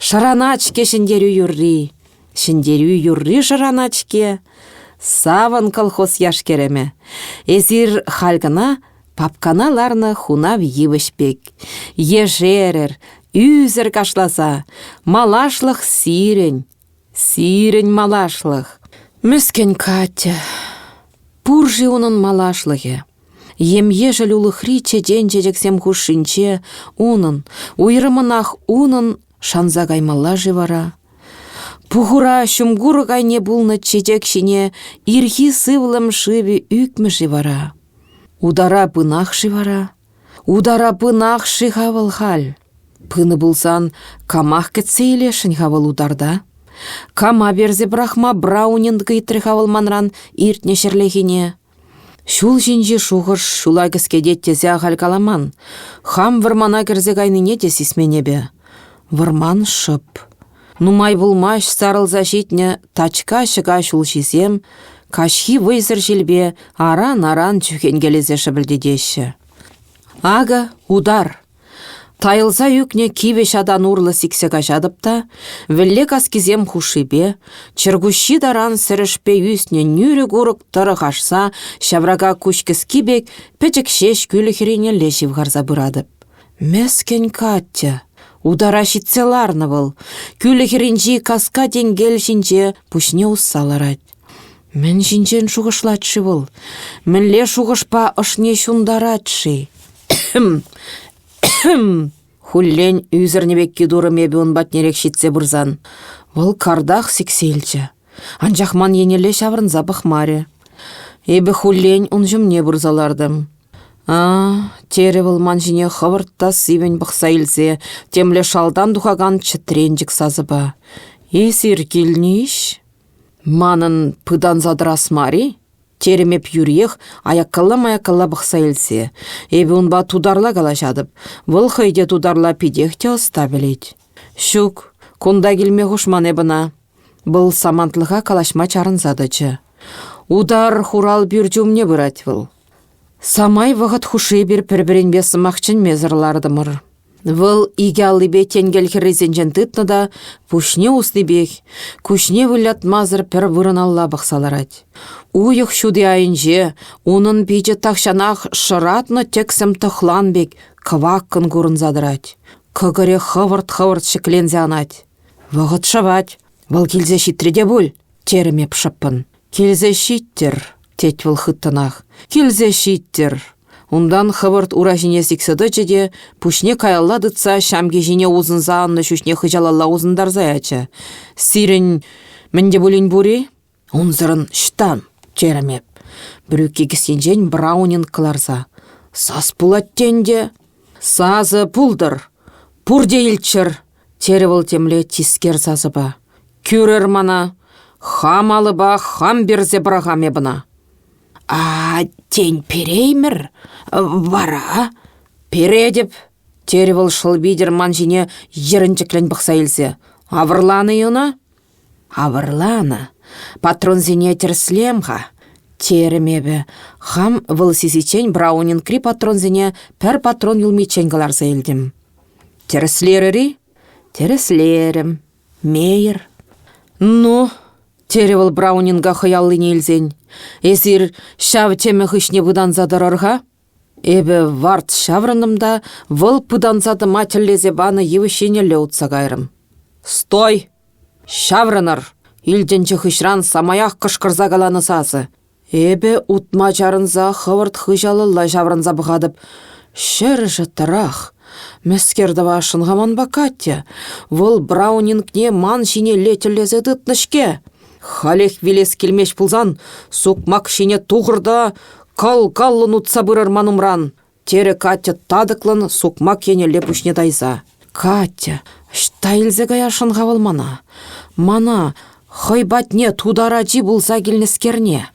Шӑранать-ҫке ҫӗнтерӳ юрри, ҫӗнтерӳ юрри шӑранать-ҫке. Савӑн колхоз яш-кӗрӗмӗ. Эсир халь кӑна папкана ларнӑ хунав йывӑҫ пек. Ешерӗр, ӳсӗр кашласа, малашлӑх сирӗн, сирӗн малашлӑх. Мӗскӗн Катя. Пур-ши унӑн малашлӑхӗ? Ем-ешӗл улӑхри чечен чечексем хушшинче унӑн, уйрӑмӑнах унӑн шанса каймалла-ши вара? Пухура ҫумкурӑк айне пулнӑ чечек ҫине ирхи сывлӑм шывӗ ӳкмӗ-ши вара? Утара пынах-ши вара? Утара пынах-ши-ха вӑл халь? Пынӑ пулсан камах кӗтсе илесшӗн-ха вӑл утарта? Кама персе пӑрахма Браунинг ыйтрӗ-ха вӑл манран иртнӗ ҫӗрлехине? Ҫул ҫинчи шухӑш ҫула кӗскетет тесе ахаль каламан. Хам вӑрмана кӗрсе кайнине те сисмен эпӗ. Вӑрман шӑп. Нумай пулмасть сарӑлса ҫитнӗ тачка ҫӑка ҫулҫисем каҫхи вӑйсӑр ҫилпе аран-аран чӳхенкелесе шӗпӗлтетеҫҫӗ. Акӑ утар. Тайӑлса ӳкнӗ кивӗ ҫатан урлӑ сиксе каҫатӑп та вӗлле каскисем хушшипе чӗркуҫҫи таран сӗрӗшпе ӳснӗ нӳрӗ курӑк тӑрӑх ашса ҫаврака куҫкӗски пек пӗчӗк ҫеҫ кӳлӗ хӗрринелле ҫывхарса пыратӑп. Мӗскӗн Катя! Утара ҫитсе ларнӑ вӑл. Кӳлӗ хӗрринчи каска тенкел ҫинче пуҫне усса ларать. Мӗн ҫинчен шухӑшлать-ши вӑл? Мӗнле шухӑшпа ӑшне ҫунтарать-ши? Хуллен ӳсӗрнӗ пекки турӑм эпӗ ун патнерех ҫитсе пырсан. Вӑл картах сиксе илчӗ. Анчах ман еннелле ҫаврӑнса пӑхмарӗ. Эпӗ хуллен ун ҫумне пырса лартӑм. «А, терӗ вӑл ман ҫине хӑвӑрт та сивӗн пӑхса илсе, темле шалтан тухакан чӗтренчӗк сасӑпа. «Эсир килнӗ-иҫ? Манӑн пытанса тӑрас мар-и?» терӗм эп юриех аяккалла-маяккалла пӑхса илсе. Эпӗ унпа тутарла калаҫатӑп. Вӑл хӑй те тутарла питех те ӑста пӗлет. Ҫук, кунта килме хушман эп ӑна. Вӑл самантлӑха калаҫма чарӑнса тӑчӗ. Утар хурал пӳрчӗ умне пырать вӑл. Самай вӑхӑт хушши эпир пӗр-пӗринпе сӑмах чӗнмесӗр лартӑмӑр. Вӑл икӗ аллипе тенкел хӗррисенчен тытнӑ та пуҫне уснипех, куҫне вылятмасӑр пӗр вырӑналла пӑхса ларать. Уйӑх ҫути айӗнче унӑн пичӗ тахҫанах шӑратнӑ тӗксӗм тӑхлан пек кӑваккӑн курӑнса тӑрать. Кӑкӑрӗ хӑвӑрт-хӑвӑрт ҫӗкленсе анать. Вӑхӑт шӑвать. Вӑл килсе ҫитрӗ те пуль, терӗм эп шӑппӑн. Килсе ҫиттӗр, тет вӑл хыттӑнах. Килсе ҫиттӗр. Унтан хӑвӑрт ура ҫине сиксе тӑчӗ те пуҫне каялла тытса ҫамки ҫине усӑнса аннӑ ҫӳҫне хыҫалалла усӑнтарса ячӗ. Сирӗн мӗн те пулин пур-и? Унсӑрӑн ӑҫтан? терӗм эп. Брюки кӗсйинчен Браунинг кӑларса. Сас пулать те ӗнтӗ. Сасӑ пултӑр. Пурте илччӗр, терӗ вӑл темле тискер сасӑпа. Кӳрӗр мана. Хам алӑпа хам персе пӑрахам эп ӑна. А тен, переймӗр? Вара? Перетӗп, терӗ вӑл шӑл витӗр ман ҫине йӗрӗнчӗклӗн пӑхса илсе. Авӑрланӑ-и ӑна? Авӑрланӑ. Патронсене тӗрӗслем-ха, терӗм эпӗ. Хам вӑл сисиччен Браунингри патронсене пӗр патрон юлмиччен кӑларса илтӗм. Тӗрӗслерӗр-и? Тӗрӗслерӗм. Мейӗр. Ну, терӗ вӑл Браунинга хӑй аллине илсен, эсир ҫав тӗмӗ хыҫне пытанса тӑрӑр-ха. Эпӗ варт ҫаврӑнтӑм та вӑл пытанса тӑма тӗллесе панӑ йывӑҫ еннелле утса кайрӑм. «Стой! Ҫаврӑнӑр!» илтӗнчӗ хыҫран самаях кӑшкӑрса каланӑ сасӑ. Эпӗ утма чарӑнса хӑвӑрт хыҫалалла ҫаврӑнса пӑхатӑп. Ҫӗршӗ тӑрах. Мӗскер тӑвасшӑн-ха манпа Катя? Вӑл Браунингне ман ҫинелле тӗллесе тытнӑ-ҫке. Халех вилес килмест пулсан сукмак ҫине тухӑр та кал-каллӑн утса пырӑр ман умран, терӗ Катя татӑклӑн сукмак еннелле пуҫне тайса. Катя, ӑҫта илсе каясшӑн-ха вӑл мана? Мана, хӑй патне тутар ачи пулса килнӗскерне.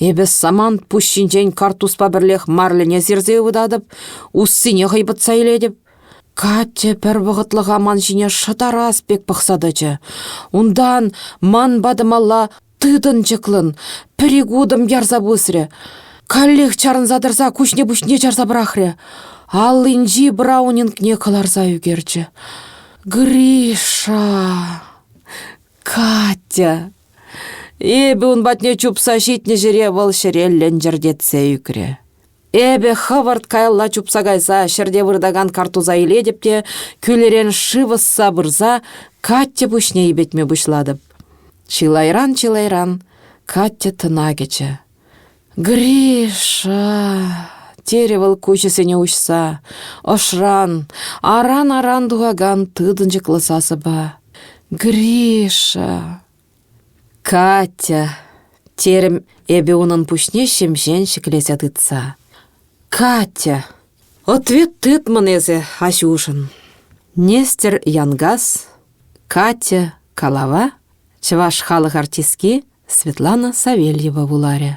Эпӗ самант пуҫ ҫинчен карттуспа пӗрлех марлӗне сирсе ывӑтатӑп, уссине хӑйпӑтса илетӗп. Катя пӗр вӑхӑтлӑха ман ҫине шӑтарас пек пӑхса тӑчӗ. Унтан ман патӑмалла тытӑнчӑклӑн пӗр-ик утӑм ярса пусрӗ. Каллех чарӑнса тӑрса куҫне-пуҫне чарса пӑрахрӗ. Аллинчи браунингне кӑларса ӳкерчӗ. Гриша! Катя! Эпӗ ун патне чупса ҫитнӗ ҫӗре вӑл ҫӗре лӗнчӗртетсе ӳкрӗ. Эпӗ хӑвӑрт каялла чупса кайса ҫӗрте выртакан картуса илетӗп те кӳлӗрен шыв ӑсса пырса Катя пуҫне йӗпетме пуҫлатӑп. Чылайран-чылайран Катя тӑна кӗчӗ. «Гриша!» терӗ вӑл куҫӗсене уҫса, ӑшран, аран-аран тухакан тытӑнчӑклӑ сасӑпа. «Гриша!» «Катя!» терӗм эпӗ унӑн пуҫне ҫемҫен ҫӗклесе тытса. «Катя! Ответ тытмӑн эсӗ аҫушӑн!» Нестер Янкас, Катя калава чӑваш халӑх артистки Светлана Савельева вуларӗ.